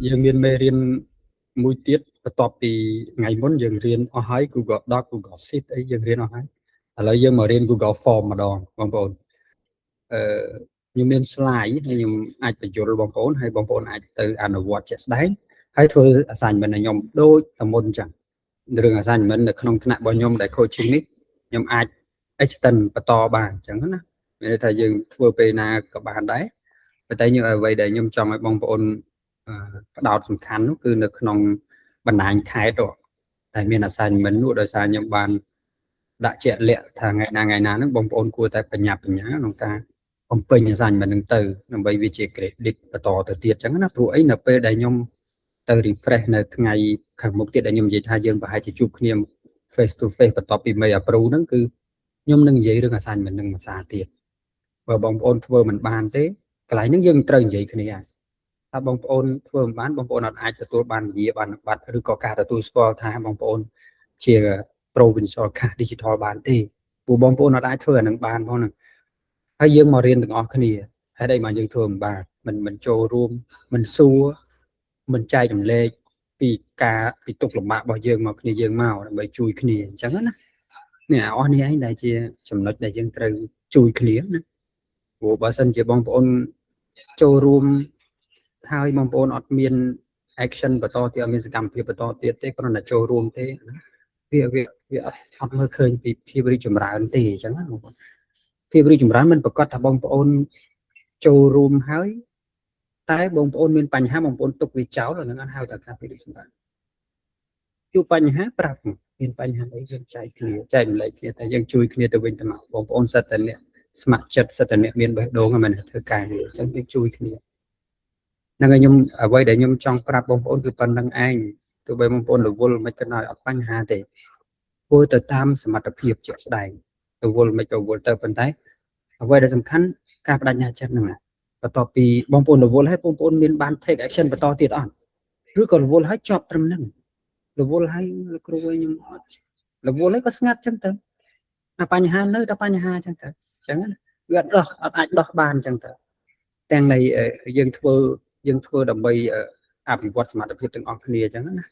យើងមានមេរៀនមួយទៀតបន្ទាប់ពីថ្ងៃមុនយើងរៀនអស់ហើយ Google Doc Google Sheet អីយើងរៀនអស់ហើយឥឡូវយើងមករៀន Google Form ម្ដងបងប្អូនអឺខ្ញុំមាន slide ហើយខ្ញុំអាចបញ្យល់បងប្អូនហើយបងប្អូនអាចទៅអនុវត្តជាក់ស្ដែងហើយធ្វើ assignment ឲ្យខ្ញុំដូចតែមុនអញ្ចឹងរឿង assignment នៅក្នុងថ្នាក់របស់ខ្ញុំដែល coaching នេះខ្ញុំអាច extend បន្តបានអញ្ចឹងណាមានន័យថាយើងធ្វើពេលណាក៏បានដែរប៉ុន្តែខ្ញុំអ្វីដែលខ្ញុំចង់ឲ្យបងប្អូនផ្ដោតសំខាន់នោះគឺនៅក្នុងបណ្ដាញខេត្តតែមាន assignment នោះដោយសារខ្ញុំបានដាក់ជាក់លាក់ថាថ្ងៃណាថ្ងៃណាហ្នឹងបងប្អូនគួរតែបញ្ញាប់បញ្ញាក្នុងការបំពេញ assignment ហ្នឹងទៅដើម្បីវាជា credit បន្តទៅទៀតអញ្ចឹងណាព្រោះអីនៅពេលដែលខ្ញុំទៅ refresh នៅថ្ងៃខាងមុខទៀតដែលខ្ញុំនិយាយថាយើងប្រហែលជាជួបគ្នា face to face បន្ទាប់ពី May approve ហ្នឹងគឺខ្ញុំនឹងនិយាយរឿង assignment ហ្នឹងមួយសារទៀតបើបងប្អូនធ្វើមិនបានទេកន្លែងហ្នឹងយើងត្រូវនិយាយគ្នាថាបងប្អូនធ្វើមិនបានបងប្អូនអត់អាចទទួលបានវិញ្ញាបនបត្រឬក៏ការទទួលស្គាល់ថាបងប្អូនជា provincial cash digital បានទេព្រោះបងប្អូនអត់អាចធ្វើអានឹងបានផងហ្នឹងហើយយើងមករៀនទាំងអស់គ្នាហេតុអីបានយើងធ្វើមិនបានមិនមិនចូលរួមមិនសួរមិនចែករំលែកពីការពីទុកលំបាករបស់យើងមកគ្នាយើងមកដើម្បីជួយគ្នាអញ្ចឹងណានេះអស់នេះឯងដែលជាចំណុចដែលយើងត្រូវជួយគ្នាណាព្រោះបើសិនជាបងប្អូនចូលរួមហើយបងប្អូនអត់មាន action បន្តទៀតអត់មានសកម្មភាពបន្តទៀតទេគ្រាន់តែចូលរួមទេវាវាវាអត់អត់មើលឃើញពីភាពរីកចម្រើនទេអញ្ចឹងណាបងប្អូនភាពរីកចម្រើនមិនប្រកាសថាបងប្អូនចូលរួមហើយតែបងប្អូនមានបញ្ហាបងប្អូនទុកវាចោលអានឹងអត់ហៅថាការភាពរីកចម្រើនជួបបញ្ហាប្រាប់មានបញ្ហាអីយើងចែកគ្នាចែករំលែកគ្នាតែយើងជួយគ្នាទៅវិញទៅមកបងប្អូនសិតតែអ្នកស្ម័គ្រចិត្តសិតតែអ្នកមានបេះដូងហ្នឹងមិនធ្វើការងារអញ្ចឹងយើងជួយគ្នា ហ្នឹងហើយខ្ញុំអ្វីដែលខ្ញុំចង់ប្រាប់បងប្អូនគឺប៉ុណ្្នឹងឯងទោះបីបងប្អូនរវល់មិនក៏ដោយអត់បញ្ហាទេធ្វើទៅតាមសមត្ថភាពជាក់ស្ដែងរវល់មិនក៏រវល់ទៅប៉ុន្តែអ្វីដែលសំខាន់ការបដិញ្ញាចិត្តហ្នឹងណាបន្ទាប់ពីបងប្អូនរវល់ហើយបងប្អូនមានបាន take action បន្តទៀតអត់ឬក៏រវល់ហើយចប់ត្រឹមហ្នឹងរវល់ហើយលោកគ្រូខ្ញុំអត់រវល់ហើយក៏ស្ងាត់ចឹងទៅអាបញ្ហានៅតែបញ្ហាចឹងទៅអញ្ចឹងណាវាអត់ដោះអត់អាចដោះបានចឹងទៅទាំងនៃយើងធ្វើយើងធ្វើដើម្បីអភិវឌ្ឍសមត្ថភាពទាំងអស់គ្នាអញ្ចឹងណា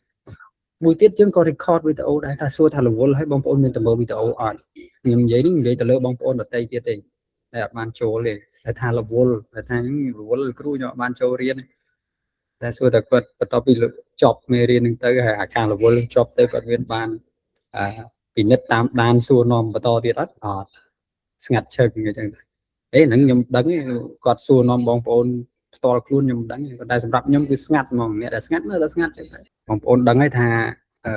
មួយទៀតយើងក៏ record វីដេអូដែរថាសួរថារវល់ហើយបងប្អូនមានទៅមើលវីដេអូអត់ខ្ញុំនិយាយនេះនិយាយទៅលើបងប្អូនដទៃទៀតទេតែអត់បានចូលទេតែថារវល់តែថារវល់គ្រូខ្ញុំអត់បានចូលរៀនតែសួរតែគាត់បន្ទាប់ពីចប់មេរៀនហ្នឹងទៅហើយអាការរវល់ចប់ទៅគាត់មានបានអាពិនិត្យតាមដានសួរនាំបន្តទៀតអត់អត់ស្ងាត់ឈឹងអញ្ចឹងអេហ្នឹងខ្ញុំដឹងគាត់សួរនាំបងប្អូនផ្ទាល់ខ្លួនខ្ញុំដឹងប៉ុន្តែសម្រាប់ខ្ញុំគឺស្ងាត់ហ្មងអ្នកដែលស្ងាត់នៅតែស្ងាត់ចឹងទៅបងប្អូនដឹងហើយថាអឺ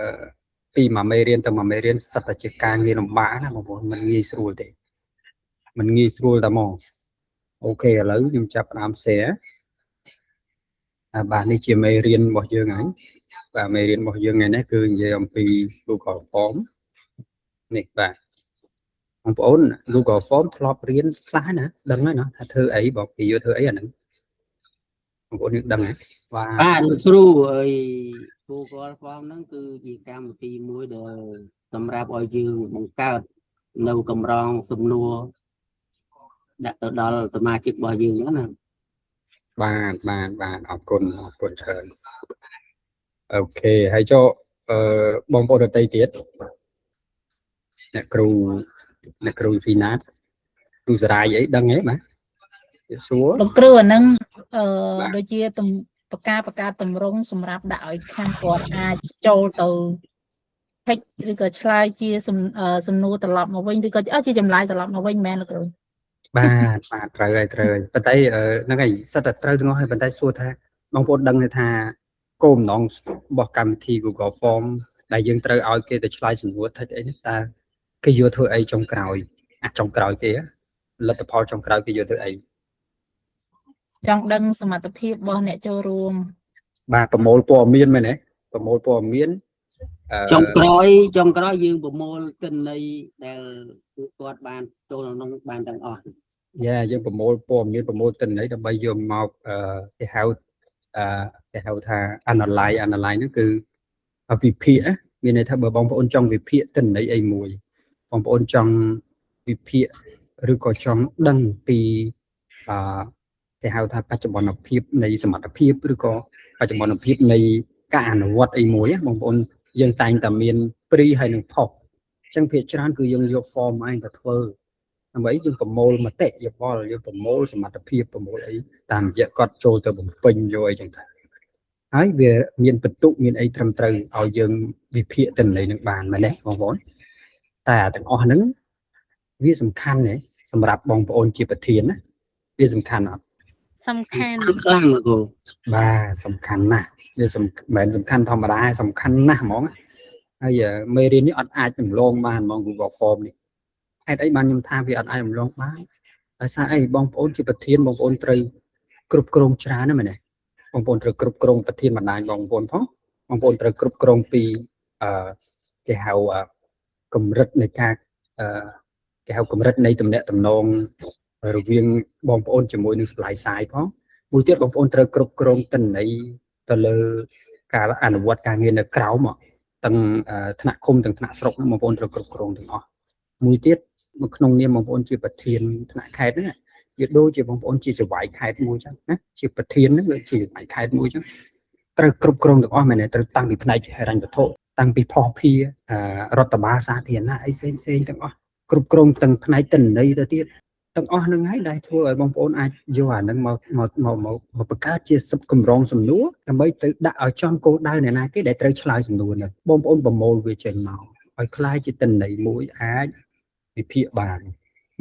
ពីមួយមេរៀនទៅមួយមេរៀនសិតតែជាការងារលំបាកណាបងប្អូនមិនងាយស្រួលទេមិនងាយស្រួលតែហ្មង OK ឥឡូវខ្ញុំចាប់ផ្ដើម share បាទនេះជាមេរៀនរបស់យើងហើយបាទមេរៀនរបស់យើងថ្ងៃនេះគឺនិយាយអំពី Google Form នេះបាទបងប្អូន Google Form ធ្លាប់រៀនខ្លះណាដឹងហើយណាថាធ្វើអីបងពីយកធ្វើអីអាហ្នឹងបងប្អូនយើងដឹងហ៎បាទ បាទលោកគ្រូអើយ Google Form ហ្នឹងគឺជាកម្មវិធីមួយដែលសម្រាប់ឲ្យយើងបង្កើតនៅកម្រងសំណួរដាក់ទៅដល់សមាជិករបស់យើងហ្នឹងណា បាទបាទបាទអរគុណអរគុណច្រើន OK ហើយចូលអឺបងប្អូនដទៃទៀតអ្នកគ្រូអ្នកគ្រូស៊ីណាតគ្រូសរាយអីដឹងហ៎បាទ សួរ លោកគ្រូអាហ្នឹងអឺ បាទ ដូចជាទំបកាបកាតម្រង់សម្រាប់ដាក់ឲ្យខាងគាត់អាចចូលទៅ text ឬក៏ឆ្លើយជាសំណួរត្រឡប់មកវិញឬក៏អឺជាចម្លើយត្រឡប់មកវិញមែនលោកគ្រូ បាទបាទត្រូវហើយត្រូវហើយប៉ុន្តែអឺហ្នឹងហើយសិតតែត្រូវទាំងអស់ហើយប៉ុន្តែសួរថាបងប្អូនដឹងទេថាគោលបំណងរបស់កម្មវិធី Google Form ដែលយើងត្រូវឲ្យគេទៅឆ្លើយសំណួរ text អីនេះតើគេយកធ្វើអីចុងក្រោយអាចុងក្រោយគេលទ្ធផលចុងក្រោយគេយកធ្វើអី ចង់ដឹងសមត្ថភាពរបស់អ្នកចូលរួម បាទប្រមូលព័ត៌មានមែនទេប្រមូលព័ត៌មានអឺ ចុងក្រោយចុងក្រោយយើងប្រមូលទិន្នន័យដែលពួកគាត់បានចូលក្នុងបានទាំងអស់ យ៉ាយើងប្រមូលព័ត៌មានប្រមូលទិន្នន័យដើម្បីយកមកអឺគេហៅអឺគេហៅថា analyze analyze ហ្នឹងគឺវិភាគណាមានន័យថាបើបងប្អូនចង់វិភាគទិន្នន័យអីមួយបងប្អូនចង់វិភាគឬក៏ចង់ដឹងពីអឺគេហៅថាបច្ចុប្បន្នភាពនៃសមត្ថភាពឬក៏ប បច្ចុប្បន្នភាពនៃការអនុវត្តអីមួយណាបងប្អូនយើងតែងតែមាន pre ហើយនិង post អញ្ចឹងភាគច្រើនគឺយើងយក form ឯងទៅធ្វើដើម្បីយើងប្រមូលមតិយោបល់យើងប្រមូលសមត្ថភាពប្រមូលអីតាមរយៈគាត់ចូលទៅបំពេញយកអីចឹងទៅហើយវាមានបន្ទុកមានអីត្រឹមត្រូវឲ្យយើងវិភាគទិន្នន័យនឹងបានមែនទេបងប្អូនតែអាទាំងអស់ហ្នឹងវាសំខាន់ណាសម្រាប់បងប្អូនជាប្រធានណាវាសំខាន់អត់ សំខាន់ ខ្លាំងលោកគ្រូ បាទសំខាន់ណាស់វាសំមិនមែនសំខាន់ធម្មតាទេសំខាន់ណាស់ហ្មងហើយមេរៀននេះអត់អាចរំលងបានហ្មង Google Form នេះហេតុអីបានខ្ញុំថាវាអត់អាចរំលងបានដោយសារអីបងប្អូនជាប្រធានបងប្អូនត្រូវគ្រប់គ្រងច្រើនណាស់មែនទេបងប្អូនត្រូវគ្រប់គ្រងប្រធានបណ្ដាញបងប្អូនផងបងប្អូនត្រូវគ្រប់គ្រងពីអឺគេហៅកម្រិតនៃការអឺគេហៅកម្រិតនៃទំនាក់ទំនងរវាងបងប្អូនជាមួយនឹង supply side ផងមួយទៀតបងប្អូនត្រូវគ្រប់គ្រងទិន្នន័យទៅលើការអនុវត្តការងារនៅក្រោមទាំងថ្នាក់ឃុំទាំងថ្នាក់ស្រុកហ្នឹងបងប្អូនត្រូវគ្រប់គ្រងទាំងអស់មួយទៀតនៅក្នុងនាមបងប្អូនជាប្រធានថ្នាក់ខេត្តហ្នឹងវាដូចជាបងប្អូនជាចៅហ្វាយខេត្តមួយចឹងណាជាប្រធានហ្នឹងគឺជាចៅហ្វាយខេត្តមួយចឹងត្រូវគ្រប់គ្រងទាំងអស់មែនទេត្រូវតាំងពីផ្នែកហិរញ្ញវត្ថុតាំងពីផុសភារដ្ឋបាលសាធារណៈអីផ្សេងផ្សេងទាំងអស់គ្រប់គ្រងទាំងផ្នែកទិន្នន័យទៅទៀតទាំងអស់ហ្នឹងហើយដែលធ្វើឲ្យបងប្អូនអាចយកអាហ្នឹងមកមកមកមកមកបង្កើតជាសិបកម្រងសំណួរដើម្បីទៅដាក់ឲ្យចំគោលដៅអ្នកណាគេដែលត្រូវឆ្លើយសំណួរហ្នឹងបងប្អូនប្រមូលវាចេញមកឲ្យក្លាយជាទិន្នន័យមួយអាចវិភាគបាន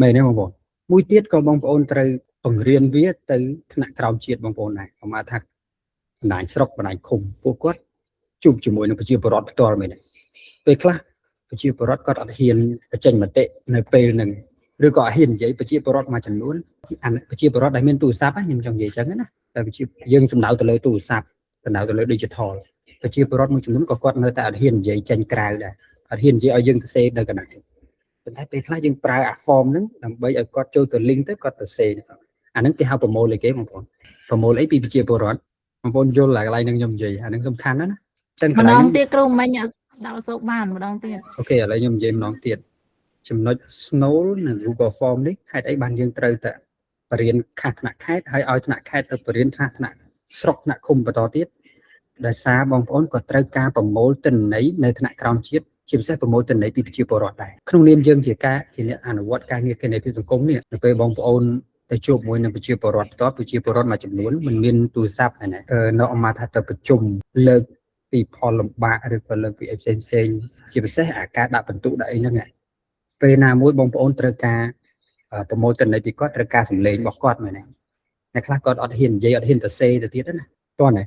មែនទេបងប្អូនមួយទៀតក៏បងប្អូនត្រូវបង្រៀនវាទៅថ្នាក់ក្រោមជាតិបងប្អូនដែរប្រហែលថាបណ្ដាញស្រុកបណ្ដាញឃុំពួកគាត់ជួបជាមួយនឹងប្រជាពលរដ្ឋផ្ទាល់មែនទេពេលខ្លះប្រជាពលរដ្ឋគាត់អត់ហ៊ានបញ្ចេញមតិនៅពេលហ្នឹងឬក៏អត់ហ៊ាននិយាយប្រជាពលរដ្ឋមួយចំនួនប្រជាពលរដ្ឋដែលមានទូរស័ព្ទខ្ញុំចង់និយាយចឹងណាតែប្រជាយើងសំដៅទៅលើទូរស័ព្ទសំដៅទៅលើ digital ប្រជាពលរដ្ឋមួយចំនួនក៏គាត់នៅតែអត់ហ៊ាននិយាយចេញក្រៅដែរអត់ហ៊ាននិយាយឲ្យយើងទៅសេនៅកណ្ដាលប៉ុន្តែពេលខ្លះយើងប្រើអា form ហ្នឹងដើម្បីឲ្យគាត់ចូលទៅ link ទៅគាត់ទៅសេអាហ្នឹងគេហៅប្រមូលអីគេបងប្អូនប្រមូលអីពីប្រជាពលរដ្ឋបងប្អូនយល់កន្លែងហ្នឹងខ្ញុំនិយាយអាហ្នឹងសំខាន់ណាស់ណាចឹងក ម្ដ ន្លែង ងទៀតគ្រូមិញស្ដាប់សូបានម្ដងទៀត OK ឥឡូវខ្ញុំនិយាយម្ដងទៀតចំណុច Snow និង Google Form នេះហេតុអីបានយើងត្រូវតែបរៀនខាសថ្នាក់ខេត្តហើយឲ្យថ្នាក់ខេត្តទៅបរៀនថ្នាក់ថ្នាក់ស្រុកថ្នាក់ឃុំបន្តទៀតដោយសារបងប្អូនក៏ត្រូវការប្រមូលទិន្នន័យនៅថ្នាក់ក្រោមជាតិជាពិសេសប្រមូលទិន្នន័យពីប្រជាពលរដ្ឋដែរក្នុងនាមយើងជាការជាអ្នកអនុវត្តការងារគណនេយ្យភាពសង្គមនេះនៅពេលបងប្អូនទៅជួបមួយនឹងប្រជាពលរដ្ឋផ្ទាល់ប្រជាពលរដ្ឋមួយចំនួនមិនមានទូរស័ព្ទហ្នឹងនៅអមថាទៅប្រជុំលើកពីផលលំបាកឬក៏លើកពីអីផ្សេងផ្សេងជាពិសេសអាការដាក់បន្ទុកដាក់អីហ្នឹងពេលណាមួយបងប្អូនត្រូវការប្រមូលទិន្នន័យពីគាត់ត្រូវការសម្លេងរបស់គាត់មែនទេអ្នកខ្លះគាត់អត់ហ៊ាននិយាយអត់ហ៊ានទៅសេទៅទៀតណាតោះណា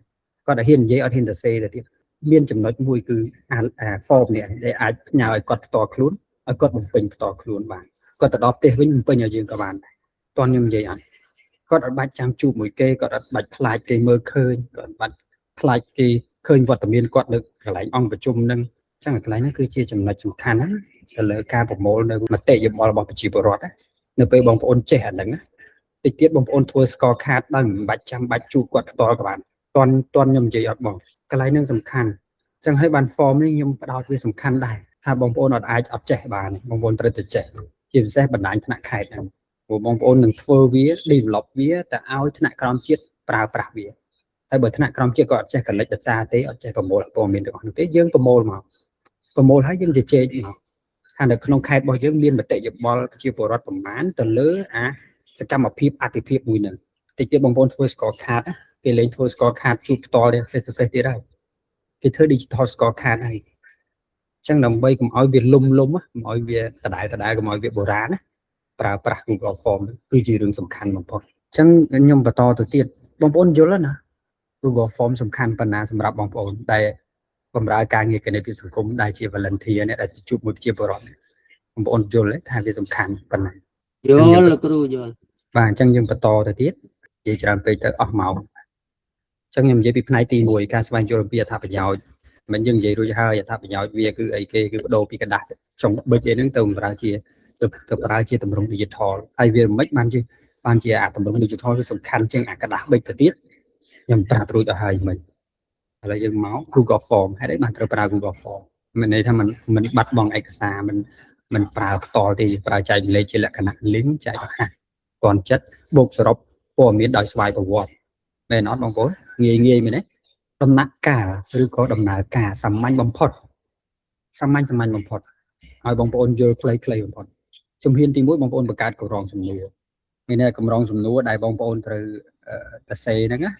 គាត់អត់ហ៊ាននិយាយអត់ហ៊ានទៅសេទៅទៀតមានចំណុចមួយគឺអា form នេះដែលអាចផ្ញើឲ្យគាត់ផ្ទាល់ខ្លួនឲ្យគាត់បំពេញផ្ទាល់ខ្លួនបានគាត់ទៅដល់ផ្ទះវិញបំពេញឲ្យយើងក៏បានដែរតោះខ្ញុំនិយាយអត់គាត់អត់បាច់ចាំជួបមួយគេគាត់អត់បាច់ខ្លាចគេមើលឃើញគាត់អត់បាច់ខ្លាចគេឃើញវត្តមានគាត់នៅកន្លែងអង្គប្រជុំនឹងចឹងកន្លែងហ្នឹងគឺជាចំណុចសំខាន់ណាទៅលើការប្រមូលនៅមតិយោបល់របស់ប្រជាពលរដ្ឋណានៅពេលបងប្អូនចេះអាហ្នឹងណាតិចទៀតបងប្អូនធ្វើ score card ដោយមិនបាច់ចាំបាច់ជួបគាត់ផ្ទាល់ក៏បានតន់តន់ខ្ញុំនិយាយអត់បងកន្លែងហ្នឹងសំខាន់ចឹងហើយបាន form នេះខ្ញុំផ្ដោតវាសំខាន់ដែរថាបងប្អូនអត់អាចអត់ចេះបានបងប្អូនត្រូវតែចេះជាពិសេសបណ្ដាញថ្នាក់ខេត្តហ្នឹងព្រោះបងប្អូននឹងធ្វើវា develop វាទៅឲ្យថ្នាក់ក្រោមជាតិប្រើប្រាស់វាហើយបើថ្នាក់ក្រោមជាតិក៏អត់ចេះ collect data ទេអត់ចេះប្រមូលព័ត៌មានទាំងអស់នោះទេយើងប្រមូលមកប្រមូលហើយយើងជជែកមកថានៅក្នុងខេត្តរបស់យើងមានមតិយោបល់ប្រជាពលរដ្ឋប្រមាណទៅលើអាសកម្មភាពអតិភិបមួយហ្នឹងតិចទៀតបងប្អូនធ្វើ score card គេលេងធ្វើ score card ជួបផ្ទាល់ទេ face to face ទៀតហើយគេធ្វើ digital score card ហើយអញ្ចឹងដើម្បីកុំឲ្យវាលុំលុំកុំឲ្យវាដដែលដដែលកុំឲ្យវាបុរាណណាប្រើប្រាស់ Google Form គឺជារឿងសំខាន់បំផុតអញ្ចឹងខ្ញុំបន្តទៅទៀតបងប្អូនយល់ណា Google Form សំខាន់ប៉ុណ្ណាសម្រាប់បងប្អូនដែលបម្រើការងារគណនេយ្យភាពសង្គមដែលជា volunteer អ្នកដែលជួបមួយប្រជាពលរដ្ឋបងប្អូនយល់ថាវាសំខាន់ប៉ុណ្ណា យល់លោកគ្រូយល់ បាទអញ្ចឹងយើងបន្តទៅទៀតនិយាយច្រើនពេកទៅអស់ម៉ោងអញ្ចឹងខ្ញុំនិយាយពីផ្នែកទី1ការស្វែងយល់អំពីអត្ថប្រយោជន៍មិនយើងនិយាយរួចហើយអត្ថប្រយោជន៍វាគឺអីគេគឺបដូរពីក្រដាសចុងប៊ិចអីហ្នឹងទៅប្រើជាទៅប្រើជាទម្រង់ digital ហើយវាមិនបានជាបានជាអាទម្រង់ digital វាសំខាន់ជាងអាក្រដាសប៊ិចទៅទៀតខ្ញុំប្រាប់រួចអស់ហើយមិញឥឡូវយើងមក Google Form ហេតុអីបានត្រូវប្រើ Google Form មានន័យថាมันបាត់បង់ឯកសារมันប្រើផ្ទាល់ទេប្រើចែករំលែកជាលក្ខណៈ link ចែករហ័សទាន់ចិត្តបូកសរុបព័ត៌មានដោយស្វ័យប្រវត្តិមែនអត់បងប្អូនងាយងាយមែនទេ ដំណាក់កាលឬក៏ដំណើរការសាមញ្ញបំផុតសាមញ្ញសាមញ្ញបំផុតឲ្យបងប្អូនយល់ខ្លីៗបំផុតជំហានទី1បងប្អូនបង្កើតកម្រងសំណួរមានន័យកម្រងសំណួរដែលបងប្អូនត្រូវសរសេរហ្នឹងណា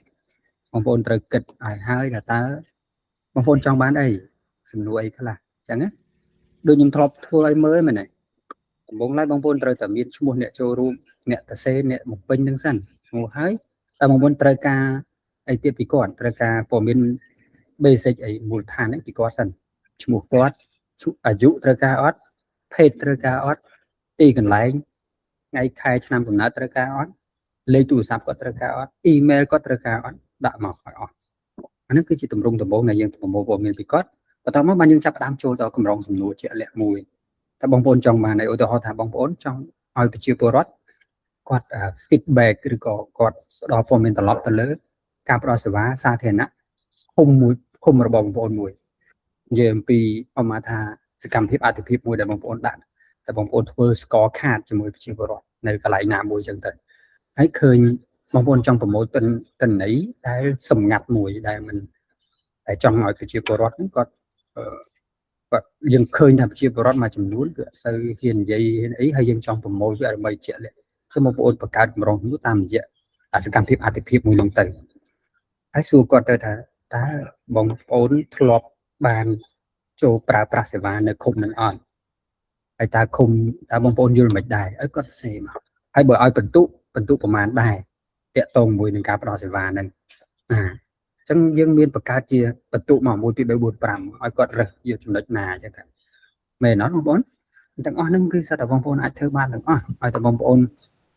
បងប្អូនត្រូវគិតឲ្យហើយថាតើបងប្អូនចង់បានអីសំណួរអីខ្លះអញ្ចឹងណាដូចខ្ញុំធ្លាប់ធ្វើឲ្យមើលមែនទេដំបូងឡើយបងប្អូនត្រូវតែមានឈ្មោះអ្នកចូលរួមអ្នកសរសេរអ្នកបំពេញហ្នឹងសិនឈ្មោះហើយតើបងប្អូនត្រូវការអីទៀតពីគាត់ត្រូវការព័ត៌មាន basic អីមូលដ្ឋានហ្នឹងពីគាត់សិនឈ្មោះគាត់អាយុត្រូវការអត់ភេទត្រូវការអត់ទីកន្លែងថ្ងៃខែឆ្នាំកំណើតត្រូវការអត់លេខទូរស័ព្ទគាត់ត្រូវការអត់អ៊ីមែលគាត់ត្រូវការអត់ដាក់មកឲ្យអស់អានេះគឺជាទម្រង់ដំបូងដែលយើងប្រមូលព័ត៌មានពីគាត់បន្ទាប់មកបានយើងចាប់ផ្ដើមចូលដល់កម្រងសំណួរជាក់លាក់មួយតើបងប្អូនចង់បានអីឧទាហរណ៍ថាបងប្អូនចង់ឲ្យប្រជាពលរដ្ឋគាត់ feedback ឬក៏គាត់ផ្ដល់ព័ត៌មានត្រឡប់ទៅលើការផ្ដល់សេវាសាធារណៈឃុំមួយឃុំរបស់បងប្អូនមួយនិយាយអំពីអមថាសកម្មភាពអតិភិបមួយដែលបងប្អូនដាក់តែបងប្អូនធ្វើ score card ជាមួយប្រជាពលរដ្ឋនៅកន្លែងណាមួយចឹងទៅហើយឃើញបងប្អូនចង់ប្រមូលទិន្នន័យដែលសម្ងាត់មួយដែលមិនតែចង់ឲ្យប្រជាពលរដ្ឋហ្នឹងគាត់គាត់យើងឃើញថាប្រជាពលរដ្ឋមួយចំនួនគឺអត់សូវហ៊ាននិយាយហ៊ានអីហើយយើងចង់ប្រមូលវាដើម្បីជាក់លាក់ចឹងបងប្អូនបង្កើតកម្រងនោះតាមរយៈសកម្មភាពអតិភិបមួយនោះទៅហើយសួរគាត់ទៅថាតើបងប្អូនធ្លាប់បានចូលប្រើប្រាស់សេវានៅឃុំនឹងអត់ហើយតើឃុំតើបងប្អូនយល់មិនដែរឲ្យគាត់សេមកហើយបើឲ្យបន្ទុកបន្ទុកប្រមាណដែរតាក់ទងមួយនឹងការផ្ដល់សេវាហ្នឹងអាអញ្ចឹងយើងមានបង្កើតជាបន្ទុកមក1 2 3 4 5ឲ្យគាត់រើសយកចំណុចណាអញ្ចឹងទៅមែនអត់បងប្អូនទាំងអស់ហ្នឹងគឺសិតតែបងប្អូនអាចធ្វើបានទាំងអស់ឲ្យតែបងប្អូន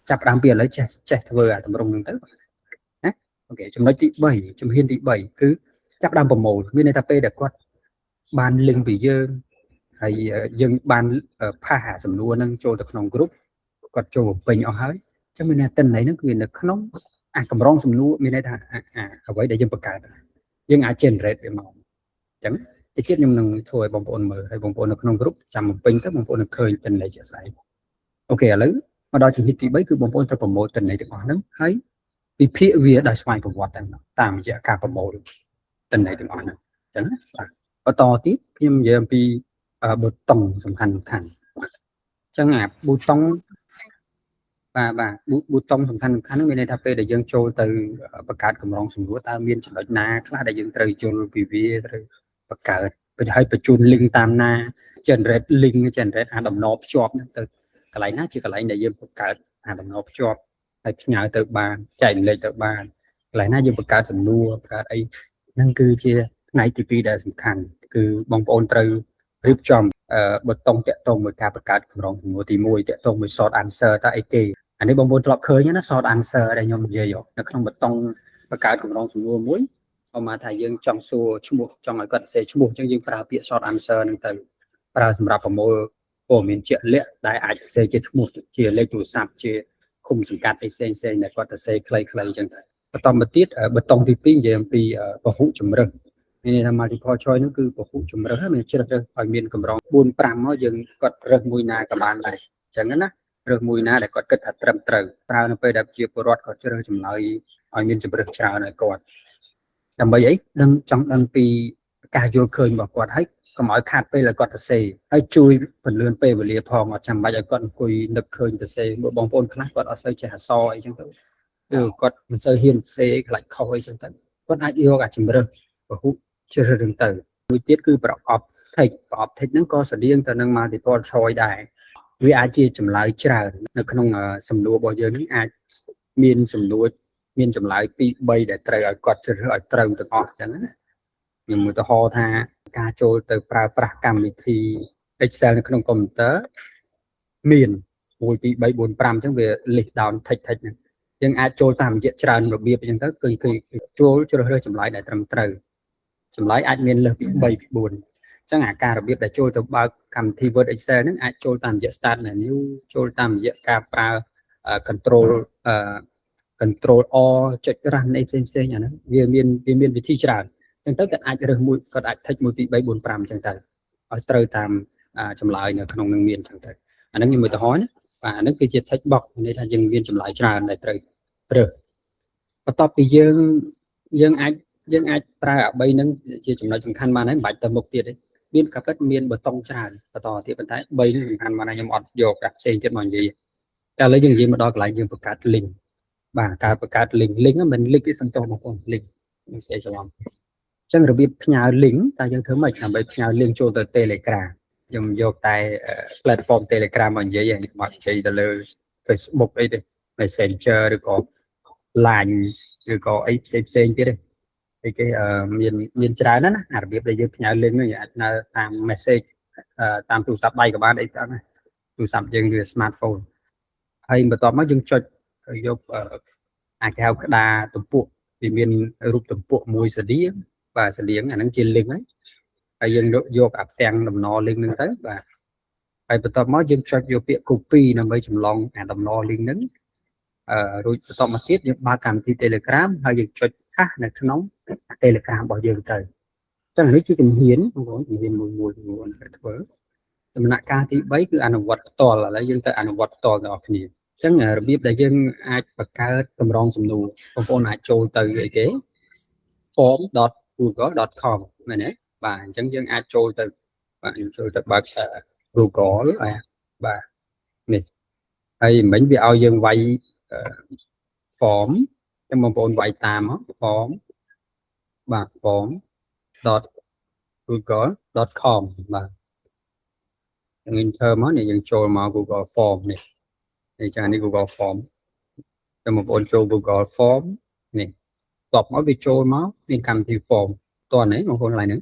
ចាប់ផ្ដើមពីឥឡូវចេះចេះធ្វើអាតម្រងហ្នឹងទៅណា OK ចំណុចទី3ជំហានទី3គឺចាប់ផ្ដើមប្រមូលមានន័យថាពេលដែលគាត់បាន link ពីយើងហើយយើងបាន paste អាសំណួរហ្នឹងចូលទៅក្នុងក្រុមគាត់ចូលបំពេញអស់ហើយអញ្ចឹងមានន័យទិន្នន័យហ្នឹងគឺនៅក្នុងអាកម្រងសំណួរមានន័យថាអាអ្វីដែលយើងបង្កើតយើងអាច generate វាមកអញ្ចឹងទីទៀតខ្ញុំនឹងធ្វើឲ្យបងប្អូនមើលហើយបងប្អូននៅក្នុងក្រុមចាំបំពេញទៅបងប្អូននឹងឃើញទិន្នន័យជាក់ស្ដែង OK ឥឡូវមកដល់ជំហានទី3គឺបងប្អូនត្រូវប្រមូលទិន្នន័យទាំងអស់ហ្នឹងហើយវិភាគវាដោយស្វ័យប្រវត្តិតាមរយៈការប្រមូលទិន្នន័យទាំងអស់ហ្នឹងអញ្ចឹងណាបាទបន្តទៀតខ្ញុំនិយាយអំពីប៊ូតុងសំខាន់សំខាន់អញ្ចឹងអាប៊ូតុងបាទបាទប៊ូតុងសំខាន់សំខាន់ហ្នឹងមានន័យថាពេលដែលយើងចូលទៅបង្កើតកម្រងសំណួរតើមានចំណុចណាខ្លះដែលយើងត្រូវយល់ពីវាត្រូវបង្កើតហើយបញ្ជូន link តាមណា generate link generate អាតំណភ្ជាប់ហ្នឹងទៅកន្លែងណាជាកន្លែងដែលយើងបង្កើតអាតំណភ្ជាប់ហើយផ្ញើទៅបានចែករំលែកទៅបានកន្លែងណាយើងបង្កើតសំណួរបង្កើតអីហ្នឹងគឺជាផ្នែកទី2ដែលសំខាន់គឺបងប្អូនត្រូវរៀបចំប៊ូតុងតាក់ទងមួយការបង្កើតកម្រងសំណួរទី1តាក់ទងមួយ short answer តើអីគេអានេះបងប្អូនធ្លាប់ឃើញណា short answer ដែលខ្ញុំនិយាយនៅក្នុងប៊ូតុងបង្កើតកម្រងសំណួរមួយអមថាយើងចង់សួរឈ្មោះចង់ឲ្យគាត់សរសេរឈ្មោះអញ្ចឹងយើងប្រើពាក្យ short answer ហ្នឹងទៅប្រើសម្រាប់ប្រមូលព័ត៌មានជាក់លាក់ដែលអាចសរសេរជាឈ្មោះជាលេខទូរស័ព្ទជាឃុំសង្កាត់អីផ្សេងផ្សេងដែលគាត់សរសេរខ្លីៗអញ្ចឹងទៅបន្តមកទៀតប៊ូតុងទី2និយាយអំពីពហុជំរើសមានន័យថា multiple choice ហ្នឹងគឺពហុជំរើសមានជ្រើសរើសឲ្យមានកម្រង4 5មកយើងគាត់រើសមួយណាក៏បានដែរអញ្ចឹងណារើសមួយណាដែលគាត់គិតថាត្រឹមត្រូវប្រើនៅពេលដែលជាពលរដ្ឋគាត់ជ្រើសចម្លើយឲ្យមានជំរើសច្រើនឲ្យគាត់ដើម្បីអីដឹងចង់ដឹងពីការយល់ឃើញរបស់គាត់ហើយកុំឲ្យខាតពេលឲ្យគាត់ទៅសេហើយជួយពន្លឿនពេលវេលាផងអត់ចាំបាច់ឲ្យគាត់អង្គុយនឹកឃើញទៅសេបងប្អូនខ្លះគាត់អត់សូវចេះអក្សរអីចឹងទៅឬគាត់មិនសូវហ៊ានសេខ្លាចខុសអីចឹងទៅគាត់អាចយកអាជំរើសពហុជ្រើសរើសទៅមួយទៀតគឺប្រអប់ text ប្រអប់ text ហ្នឹងក៏ស្តៀងទៅនឹង multiple choice ដែរវាអាចជាចម្លើយច្រើននៅក្នុងសំណួររបស់យើងហ្នឹងអាចមានសំណួរមានចម្លើយ2 3ដែលត្រូវឲ្យគាត់ជ្រើសរើសឲ្យត្រូវទាំងអស់អញ្ចឹងណាខ្ញុំឧទាហរណ៍ថាការចូលទៅប្រើប្រាស់កម្មវិធី Excel នៅក្នុងកុំព្យូទ័រមាន1 2 3 4 5អញ្ចឹងវា list down text text ហ្នឹងយើងអាចចូលតាមរយៈច្រើនរបៀបអញ្ចឹងទៅគឺគឺចូលជ្រើសរើសចម្លើយដែលត្រឹមត្រូវចម្លើយអាចមានលើសពី3ពី4អញ្ចឹងអាការរបៀបដែលចូលទៅបើកកម្មវិធី Word Excel ហ្នឹងអាចចូលតាមរយៈ Start menu ចូលតាមរយៈការប្រើ control control R ចុច run អីផ្សេងផ្សេងអាហ្នឹងវាមានវិធីច្រើនអញ្ចឹងទៅគាត់អាចរើសមួយគាត់អាច tick 1 2 3 4 5អញ្ចឹងទៅឲ្យត្រូវតាមចម្លើយនៅក្នុងនឹងមានអញ្ចឹងទៅអាហ្នឹងខ្ញុំឧទាហរណ៍ណាបាទអាហ្នឹងគឺជា text box មានន័យថាយើងមានចម្លើយច្រើនដែលត្រូវរើសបន្ទាប់ពីយើងយើងអាច យើងអាចប្រើអា3ហ្នឹងជាចំណុចសំខាន់បានហើយមិនបាច់ទៅមុខទៀតទេមានកាពិតមានប៊ូតុងច្រើនបន្តទៀតប៉ុន្តែ3នេះសំខាន់បានហើយខ្ញុំអត់យកអាផ្សេងទៀតមកនិយាយតែឥឡូវយើងនិយាយមកដល់កន្លែងយើងបង្កើត link បាទការបង្កើត link link ហ្នឹងមិន link ទេសំទោសបងប្អូន link ខ្ញុំស្អីច្រឡំអញ្ចឹងរបៀបផ្ញើ link តើយើងធ្វើម៉េចដើម្បីផ្ញើ link ចូលទៅ Telegram ខ្ញុំយកតែ platform Telegram មកនិយាយហើយខ្ញុំអត់និយាយទៅលើ Facebook អីទេ Messenger ឬក៏ Line ឬក៏អីផ្សេងផ្សេងទៀតទេអីគេមានមានច្រើនណាស់ណាអារបៀបដែលយើងផ្ញើ link ហ្នឹងយើងអាចផ្ញើតាម message តាមទូរស័ព្ទដៃក៏បានអីតាមទូរស័ព្ទយើងវា smartphone ហើយបន្ទាប់មកយើងចុចយកអាគេហៅក្តារទំពក់វាមានរូបទំពក់មួយស្តៀងបាទស្តៀងអាហ្នឹងជា link ហើយហើយយើងយកអាផ្ទាំងតំណ link ហ្នឹងទៅបាទហើយបន្ទាប់មកយើងចុចយកពាក្យ copy ដើម្បីចម្លងអាតំណ link ហ្នឹងរួចបន្តមកទៀតយើងបើកកម្មវិធី Telegram ហើយយើងចុច paste នៅក្នុង Telegram របស់យើងទៅអញ្ចឹងនេះជាជំហានបងប្អូនជំហានមួយមួយបងប្អូនត្រូវធ្វើដំណាក់កាលទី3គឺអនុវត្តផ្ទាល់ឥឡូវយើងទៅអនុវត្តផ្ទាល់ទាំងអស់គ្នាអញ្ចឹងរបៀបដែលយើងអាចបង្កើតកម្រងសំណួរបងប្អូនអាចចូលទៅអីគេ form.google.com មែនទេបាទអញ្ចឹងយើងអាចចូលទៅបាទខ្ញុំចូលទៅបើក Google បាទនេះហើយមិញវាឲ្យយើងវាយ form ចឹងបងប្អូនវាយតាម form បាទ form.google.com បាទយើង enter មកនេះយើងចូលមក Google Form នេះនេះចានេះ Google Form ចឹងបងប្អូនចូល Google Form នេះតបមកវាចូលមកមានកម្មវិធី form តោះនេះបងប្អូនកន្លែងហ្នឹង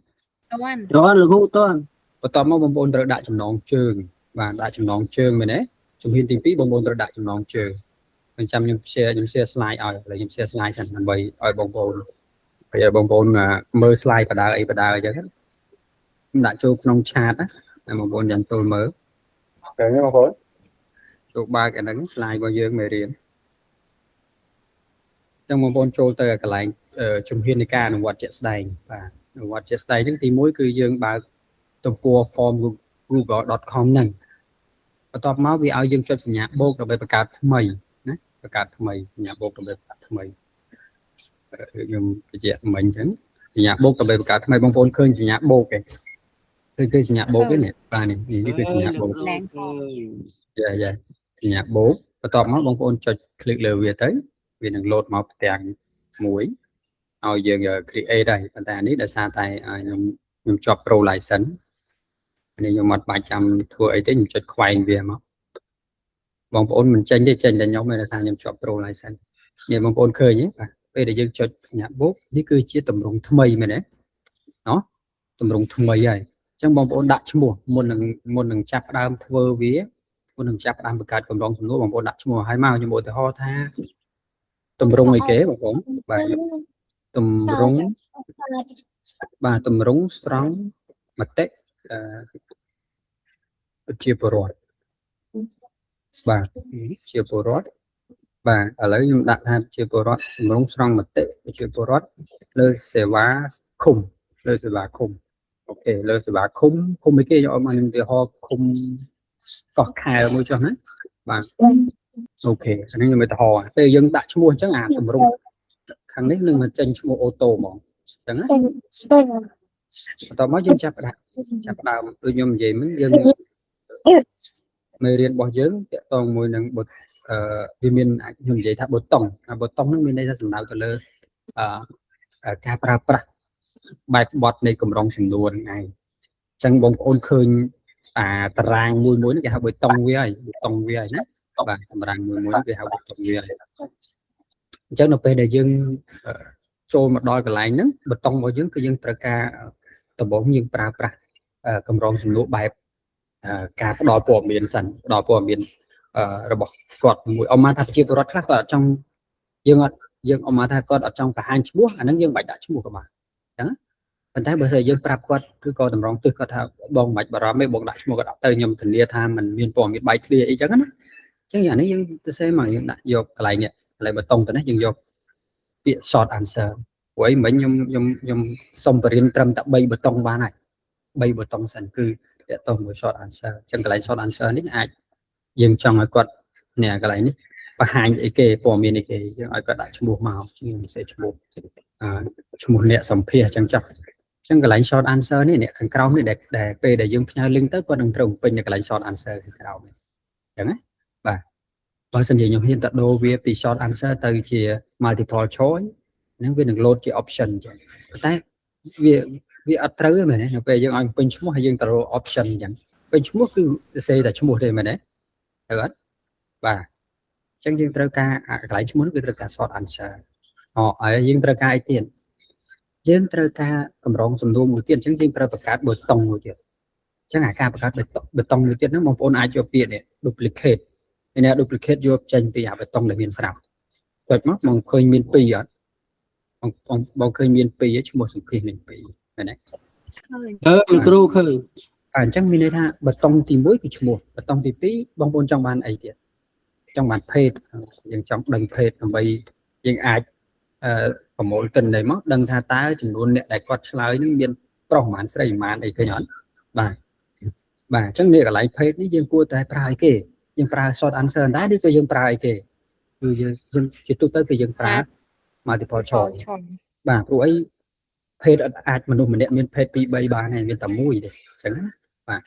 តន់ តន់លោកគ្រូតន់ បន្ទាប់មកបងប្អូនត្រូវដាក់ចំណងជើងបាទដាក់ចំណងជើងមែនទេជំហានទី2បងប្អូនត្រូវដាក់ចំណងជើងខ្ញុំចាំខ្ញុំ share ខ្ញុំ share slide ឲ្យឥឡូវខ្ញុំ share slide សិនដើម្បីឲ្យបងប្អូនឲ្យបងប្អូនមើល slide បដើអីបដើអញ្ចឹងខ្ញុំដាក់ចូលក្នុង chat ណាបងប្អូនចាំចូលមើលឃើញទេបងប្អូនចូលបើកអាហ្នឹង slide របស់យើងមេរៀនចឹងបងប្អូនចូលទៅកន្លែងជំហាននៃការអនុវត្តជាក់ស្ដែងបាទអនុវត្តជាក់ស្ដែងហ្នឹងទី1គឺយើងបើកទំព័រ form google.com ហ្នឹងបន្ទាប់មកវាឲ្យយើងចុចសញ្ញាបូកដើម្បីបង្កើតថ្មីណាបង្កើតថ្មីសញ្ញាបូកដើម្បីបង្កើតថ្មីខ្ញុំបញ្ជាក់មិញអញ្ចឹងសញ្ញាបូកដើម្បីបង្កើតថ្មីបងប្អូនឃើញសញ្ញាបូកទេឃើញឃើញសញ្ញាបូកទេនេះបាទនេះនេះគឺសញ្ញាបូកយ៉ាយ៉ាសញ្ញាបូកបន្ទាប់មកបងប្អូនចុច click លើវាទៅវានឹង load មកផ្ទាំងមួយឲ្យយើង create ហើយប៉ុន្តែអានេះដោយសារតែខ្ញុំខ្ញុំជាប់ pro license នេះខ្ញុំអត់បាច់ចាំធ្វើអីទេខ្ញុំចុចខ្វែងវាមកបងប្អូនមិនចេញទេចេញតែខ្ញុំទេដោយសារខ្ញុំជាប់ pro license នេះបងប្អូនឃើញទេបាទពេលដែលយើងចុចសញ្ញាបូកនេះគឺជាទម្រង់ថ្មីមែនទេណោះទម្រង់ថ្មីហើយអញ្ចឹងបងប្អូនដាក់ឈ្មោះមុននឹងមុននឹងចាប់ផ្ដើមធ្វើវាមុននឹងចាប់ផ្ដើមបង្កើតកម្រងសំណួរបងប្អូនដាក់ឈ្មោះឲ្យមកខ្ញុំឧទាហរណ៍ថាទម្រង់អីគេបងប្អូនបាទទម្រង់បាទទម្រង់ស្រង់មតិអឺប្រជាពលរដ្ឋបាទជាពលរដ្ឋបាទឥឡូវខ្ញុំដាក់ថាជាពលរដ្ឋទម្រង់ស្រង់មតិប្រជាពលរដ្ឋលើសេវាឃុំលើសេវាឃុំOK លើសេវាឃុំឃុំអីគេយកមកខ្ញុំឧទាហរណ៍ឃុំកោះខែលមួយចុះណាបាទ OK អានេះខ្ញុំឧទាហរណ៍ពេលយើងដាក់ឈ្មោះអញ្ចឹងអាទម្រង់ខាងនេះនឹងមកចេញឈ្មោះauto ហ្មងអញ្ចឹងណាបន្ទាប់មកយើងចាប់ផ្ដើមចាប់ផ្ដើមដូចខ្ញុំនិយាយមិញយើងមេរៀនរបស់យើងតាក់ទងមួយនឹងបុតអឺវាមានខ្ញុំនិយាយថាប៊ូតុងអាប៊ូតុងហ្នឹងមានន័យថាសំដៅទៅលើអឺការប្រើប្រាស់បែបបត់នៃកម្រងសំណួរហ្នឹងឯងអញ្ចឹងបងប្អូនឃើញអាតារាងមួយមួយនេះគេហៅប៊ូតុងវាហើយប៊ូតុងវាហើយណាបាទតារាងមួយមួយនេះគេហៅប៊ូតុងវាហើយអញ្ចឹងនៅពេលដែលយើងចូលមកដល់កន្លែងហ្នឹងប៊ូតុងរបស់យើងគឺយើងត្រូវការដំបូងយើងប្រើប្រាស់កម្រងសំណួរបែបការផ្ដល់ព័ត៌មានសិនផ្ដល់ព័ត៌មានរបស់គាត់មួយអមថាប្រជាពលរដ្ឋខ្លះគាត់អត់ចង់យើងអត់យើងអមថាគាត់អត់ចង់បង្ហាញឈ្មោះអាហ្នឹងយើងមិនបាច់ដាក់ឈ្មោះក៏បានអញ្ចឹងប៉ុន្តែបើសិនយើងប្រាប់គាត់ឬក៏តម្រង់ទិសគាត់ថាបងមិនបាច់បារម្ភទេបងដាក់ឈ្មោះគាត់ដាក់ទៅខ្ញុំធានាថាมันមានព័ត៌មានបែកធ្លាយអីចឹងណាអញ្ចឹងអានេះយើងទៅសេមកយើងដាក់យកកន្លែងនេះកន្លែងបតុងទៅនេះយើងយកពាក្យ short answer ព្រោះអីមិញខ្ញុំខ្ញុំខ្ញុំសុំបរៀនត្រឹមតែ3ប៊ូតុងបានហើយ3ប៊ូតុងសិនគឺតកតងមួយ short answer អញ្ចឹងកន្លែង short answer នេះអាចយើងចង់ឲ្យគាត់នេះកន្លែងនេះបង្ហាញអីគេព័ត៌មានអីគេយើងឲ្យគាត់ដាក់ឈ្មោះមកយើងសេឈ្មោះ ឈ្មោះអ្នកសម្ភាសអញ្ចឹងចុះអញ្ចឹងកន្លែង short answer នេះអ្នកខាងក្រោមនេះដែលដែលពេលដែលយើងផ្ញើ link ទៅគាត់នឹងត្រូវបំពេញនៅកន្លែង short answer ខាងក្រោមនេះអញ្ចឹងណាបាទបើសិនជាខ្ញុំហ៊ានទៅដូរវាពី short answer ទៅជា multiple choice ហ្នឹងវានឹង load ជា option អញ្ចឹងប៉ុន្តែវាវាអត់ត្រូវទេមែនទេនៅពេលយើងឲ្យបំពេញឈ្មោះហើយយើងទៅរក option អញ្ចឹងពេញឈ្មោះគឺសរសេរតែឈ្មោះទេមែនទេត្រូវអត់បាទអញ្ចឹងយើងត្រូវការអាកន្លែងឈ្មោះនោះគឺត្រូវការ short answer អហើយយើងត្រូវការអីទៀតយើងត្រូវការកម្រងសំណួរមួយទៀតអញ្ចឹងយើងត្រូវបង្កើតប៊ូតុងមួយទៀតអញ្ចឹងអាការបង្កើតប៊ូតុងមួយទៀតហ្នឹងបងប្អូនអាចយកពាក្យនេះ duplicate មានន័យ duplicate យកចេញពីអាប៊ូតុងដែលមានស្រាប់ចុចមកបងឃើញមាន2អត់បងបងបងឃើញមាន2ឈ្មោះសម្ភាសមាន2មែនទេ ឃើញ ឃើញគ្រូឃើញ អញ្ចឹងមានន័យថាប៊ូតុងទី1គឺឈ្មោះប៊ូតុងទី2បងប្អូនចង់បានអីទៀតចង់បានភេទយើងចង់ដឹងភេទដើម្បីយើងអាចអឺប្រមូលទិន្នន័យមកដឹងថាតើចំនួនអ្នកដែលគាត់ឆ្លើយនឹងមានប្រុសប្រហែលស្រីប្រហែលអីឃើញអត់បាទបាទអញ្ចឹងនេះកន្លែងភេទនេះយើងគួរតែប្រើអីគេយើងប្រើ short answer ដែរឬក៏យើងប្រើអីគេគឺយើងយើងជាទូទៅគឺយើងប្រើ multiple choice choice បាទព្រោះអីភេទអត់អាចមនុស្សម្នាក់មានភេទ2 3បានទេមានតែមួយទេអញ្ចឹងណាបាទ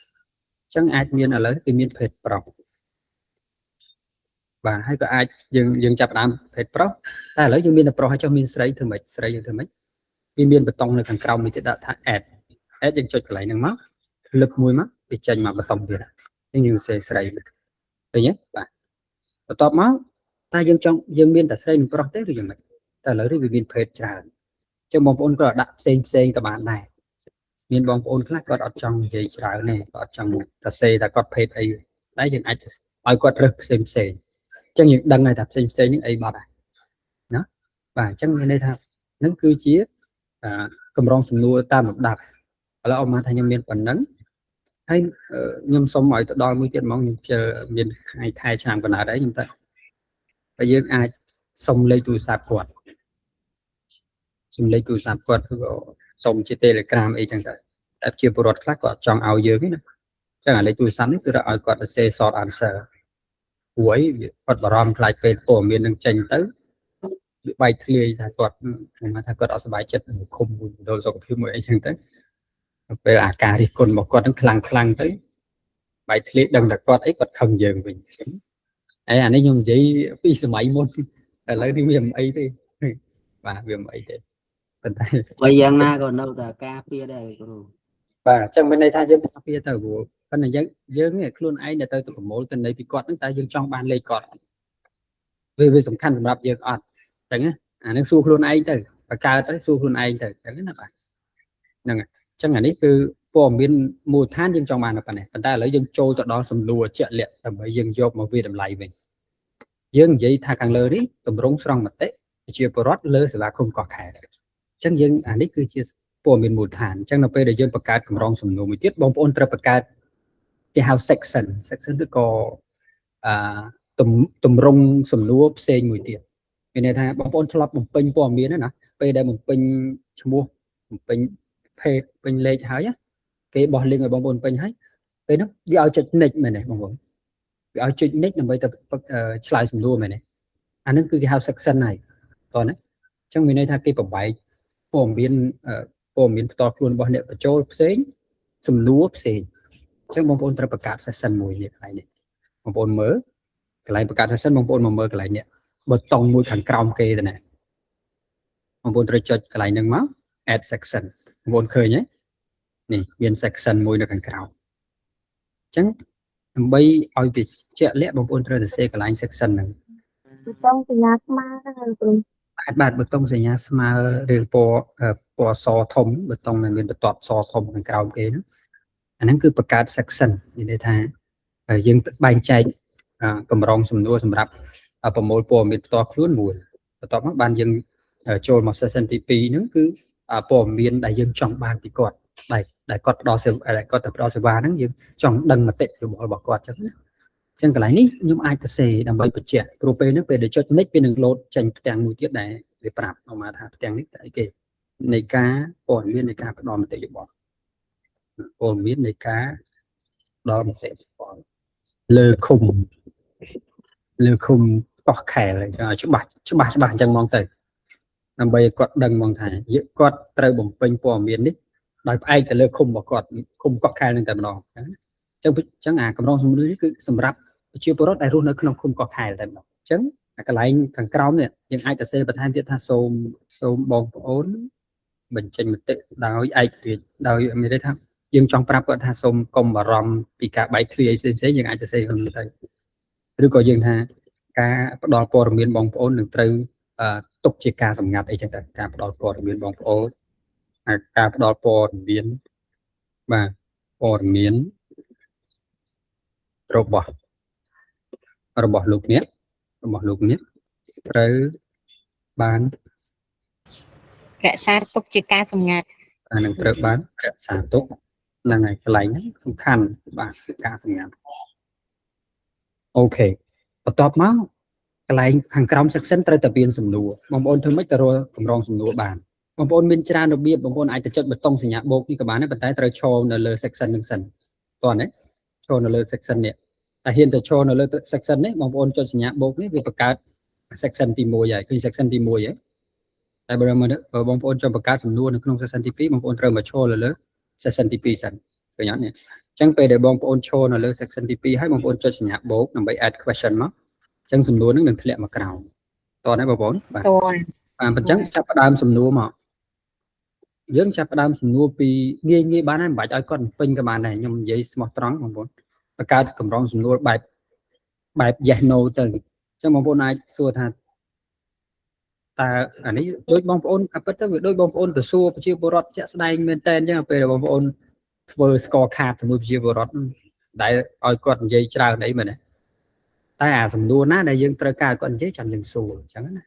អញ្ចឹងអាចមានឥឡូវគឺមានភេទប្រុសបាទហើយក៏អាចយើងយើងចាប់ផ្ដើមភេទប្រុសតែឥឡូវយើងមានតែប្រុសហើយចុះមានស្រីធ្វើម៉េចស្រីយើងធ្វើម៉េចវាមានប៊ូតុងនៅខាងក្រោមនេះទៀតដាក់ថា add add យើងចុចកន្លែងហ្នឹងមកលឹបមួយមកវាចេញមកប៊ូតុងទៀតអញ្ចឹងយើងសេស្រីឃើញទេបាទបន្ទាប់មកតើយើងចង់យើងមានតែស្រីនិងប្រុសទេឬយ៉ាងម៉េចតែឥឡូវនេះវាមានភេទច្រើន ចឹងបងប្អូនក៏ដាក់ផ្សេងផ្សេងក៏បានដែរមានបងប្អូនខ្លះគាត់អត់ចង់និយាយច្រើនទេគាត់អត់ចង់តែសេតែគាត់ភេទអីតែយើងអាចឲ្យគាត់រើសផ្សេងផ្សេងអញ្ចឹងយើងដឹងហើយថាផ្សេងផ្សេងហ្នឹងអីបាត់ហើយណាបាទអញ្ចឹងមានន័យថាហ្នឹងគឺជាអឺកម្រងសំណួរតាមលំដាប់ឥឡូវអមថាខ្ញុំមានប៉ុណ្ណឹងហើយខ្ញុំសុំឲ្យទៅដល់មួយទៀតហ្មងខ្ញុំជិលមានថ្ងៃខែឆ្នាំកណ្ដាលដែរខ្ញុំទៅតែយើងអាចសុំលេខទូរស័ព្ទគាត់ សំលេខទូរស័ព្ទគាត់ឬក៏សុំជា Telegram អីចឹងទៅតែជាពលរដ្ឋខ្លះគាត់អត់ចង់ឲ្យយើងទេណាចឹងអាលេខទូរស័ព្ទនេះគឺឲ្យគាត់ទៅសេ short answer ព្រោះអីវាគាត់បារម្ភខ្លាចពេលព័ត៌មាននឹងចេញទៅវាបែកធ្លាយថាគាត់ខ្ញុំថាគាត់អត់សប្បាយចិត្តនឹងឃុំមួយមណ្ឌលសុខភាពមួយអីចឹងទៅពេលអាការរិះគន់របស់គាត់នឹងខ្លាំងខ្លាំងទៅបែកធ្លាយដឹងតែគាត់អីគាត់ខឹងយើងវិញចឹងហើយអានេះខ្ញុំនិយាយពីសម័យមុនឥឡូវនេះវាមិនអីទេបាទវាមិនអីទេប៉ុន្តែ បើយ៉ាងណាក៏នៅតែការពារដែរគ្រូ បាទអញ្ចឹងមានន័យថាយើងការពារទៅព្រោះប៉ុន្តែយើងយើងនេះខ្លួនឯងដែលទៅទៅប្រមូលទិន្នន័យពីគាត់ហ្នឹងតើយើងចង់បានលេខគាត់អត់វាវាសំខាន់សម្រាប់យើងអត់អញ្ចឹងណាអាហ្នឹងសួរខ្លួនឯងទៅបង្កើតទៅសួរខ្លួនឯងទៅអញ្ចឹងណាបាទហ្នឹងហើយអញ្ចឹងអានេះគឺព័ត៌មានមូលដ្ឋានយើងចង់បានតែប៉ុណ្ណេះប៉ុន្តែឥឡូវយើងចូលទៅដល់សំណួរជាក់លាក់ដើម្បីយើងយកមកវាតម្លៃវិញយើងនិយាយថាខាងលើនេះតម្រង់ស្រង់មតិប្រជាពលរដ្ឋលើសេវាឃុំកោះខែលអញ្ចឹងយើងអានេះគឺជា ព័ត៌មានមូលដ្ឋានអញ្ចឹងនៅពេលដែលយើងបង្កើតកម្រងសំណួរមួយទៀតបងប្អូនត្រូវបង្កើតគេហៅ section section ឬក៏អឺទំទម្រង់សំណួរផ្សេងមួយទៀតមានន័យថាបងប្អូនធ្លាប់បំពេញព័ត៌មានណាពេលដែលបំពេញឈ្មោះបំពេញភេទពេញលេខហើយគេបោះ link ឲ្យបងប្អូនពេញហើយពេលនោះវាឲ្យចុច next មែនទេបងប្អូនវាឲ្យចុច next ដើម្បីទៅឆ្លើយសំណួរមែនទេអានឹងគឺគេហៅ section ហើយតោះណាអញ្ចឹងមានន័យថាគេបំបែកព័ត៌មានព័ត៌មានផ្ទាល់ខ្លួនរបស់អ្នកបញ្ចូលផ្សេងសំណួរផ្សេងអញ្ចឹងបងប្អូនត្រូវបង្កើត session មួយនេះកន្លែងនេះបងប្អូនមើលកន្លែងបង្កើត session បងប្អូនមកមើលកន្លែងនេះប៊ូតុងមួយខាងក្រោមគេទៅណាបងប្អូនត្រូវចុចកន្លែងហ្នឹងមក add section បងប្អូនឃើញទេនេះមាន section មួយនៅខាងក្រោមអញ្ចឹងដើម្បីឲ្យវាជាក់លាក់បងប្អូនត្រូវសរសេរកន្លែង section ហ្នឹង ប៊ូតុងសញ្ញាស្មើហ្នឹងគ្រូ បាទបាទប៊ូតុងសញ្ញាស្មើរឿងពណ៌ពណ៌សធំប៊ូតុងដែលមានបន្ទាត់សធំខាងក្រោមគេហ្នឹងអាហ្នឹងគឺបង្កើត section មានន័យថាយើងបែងចែកកម្រងសំណួរសម្រាប់ប្រមូលព័ត៌មានផ្ទាល់ខ្លួនមួយបន្ទាប់មកបានយើងចូលមក session ទី2ហ្នឹងគឺព័ត៌មានដែលយើងចង់បានពីគាត់ដែលដែលគាត់ផ្ដល់សេវាដែលគាត់ទៅផ្ដល់សេវាហ្នឹងយើងចង់ដឹងមតិយោបល់របស់គាត់ចឹងណាចឹងកន្លែងនេះខ្ញុំអាចទៅសេដើម្បីបញ្ជាក់ព្រោះពេលនេះពេលដែលចុច next វានឹង load ចេញផ្ទាំងមួយទៀតដែលវាប្រាប់មកថាផ្ទាំងនេះតែអីគេនៃការព័ត៌មាននៃការផ្ដល់មតិយោបល់ព័ត៌មាននៃការផ្ដល់មតិយោបល់លើឃុំលើឃុំកោះខែលអញ្ចឹងឲ្យច្បាស់ច្បាស់ច្បាស់អញ្ចឹងហ្មងទៅ ដើម្បីឲ្យគាត់ដឹងហ្មងថាយើងគាត់ត្រូវបំពេញព័ត៌មាននេះដោយផ្អែកទៅលើឃុំរបស់គាត់ឃុំកោះខែលនឹងតែម្ដងអញ្ចឹងអញ្ចឹងអាកម្រងសំណួរនេះគឺសម្រាប់ប្រជាពលរដ្ឋដែលរស់នៅក្នុងឃុំកោះខែលតែម្ដងអញ្ចឹងអាកន្លែងខាងក្រោមនេះយើងអាចទៅសេបន្ថែមទៀតថាសូមសូមបងប្អូនបញ្ចេញមតិដោយឯករាជ្យដោយមានន័យថាយើងចង់ប្រាប់គាត់ថាសូមកុំបារម្ភពីការបែកធ្លាយផ្សេងៗយើងអាចទៅសេក្នុងនេះទៅឬក៏យើងថាការផ្ដល់ព័ត៌មានបងប្អូននឹងត្រូវទុកជាការសម្ងាត់អីចឹងទៅការផ្ដល់ព័ត៌មានបងប្អូនការផ្ដល់ព័ត៌មានបាទព័ត៌មានរបស់របស់លោកអ្នករបស់លោកអ្នកត្រូវបាន រក្សាទុកជាការសម្ងាត់ អានឹងត្រូវបានរក្សាទុកហ្នឹងហើយកន្លែងហ្នឹងសំខាន់បាទការសម្ងាត់OK បន្ទាប់មកកន្លែងខាងក្រោម section ត្រូវតែមានសំណួរបងប្អូនធ្វើម៉េចទៅរកកម្រងសំណួរបានបងប្អូនមានច្រើនរបៀបបងប្អូនអាចទៅចុចប៊ូតុងសញ្ញាបូកនេះក៏បានដែរប៉ុន្តែត្រូវឈរនៅលើ section ហ្នឹងសិនតោះណាឈរនៅលើ section នេះតែហ៊ានទៅឈរនៅលើ section នេះបងប្អូនចុចសញ្ញាបូកនេះវាបង្កើត section ទី1ហើយគឺ section ទី1ហើយតែបើបើបងប្អូនចង់បង្កើតសំណួរនៅក្នុង section ទី2បងប្អូនត្រូវមកឈរនៅលើ section ទី2សិនឃើញអត់នេះអញ្ចឹងពេលដែលបងប្អូនឈរនៅលើ section ទី2ហើយបងប្អូនចុចសញ្ញាបូកដើម្បី add question មកអញ្ចឹងសំណួរហ្នឹងនឹងធ្លាក់មកក្រោមតោះណាបងប្អូនបាទ តើ បាទអញ្ចឹងចាប់ផ្ដើមសំណួរមកយើងចាប់ផ្ដើមសំណួរពីងាយងាយបានហើយមិនបាច់ឲ្យគាត់ពេញក៏បានដែរខ្ញុំនិយាយស្មោះត្រង់បងប្អូនបង្កើតកម្រងសំណួរបែបបែប yes no ទៅអញ្ចឹងបងប្អូនអាចសួរថាតើអានេះដូចបងប្អូនក៏ពិតទៅវាដូចបងប្អូនទៅសួរប្រជាពលរដ្ឋជាក់ស្ដែងមែនតើអញ្ចឹងពេលដែលបងប្អូនធ្វើ score card ជាមួយប្រជាពលរដ្ឋដែលឲ្យគាត់និយាយច្រើនអីមែនទេតែអាសំណួរណាដែលយើងត្រូវការឲ្យគាត់និយាយចាំយើងសួរអញ្ចឹងណា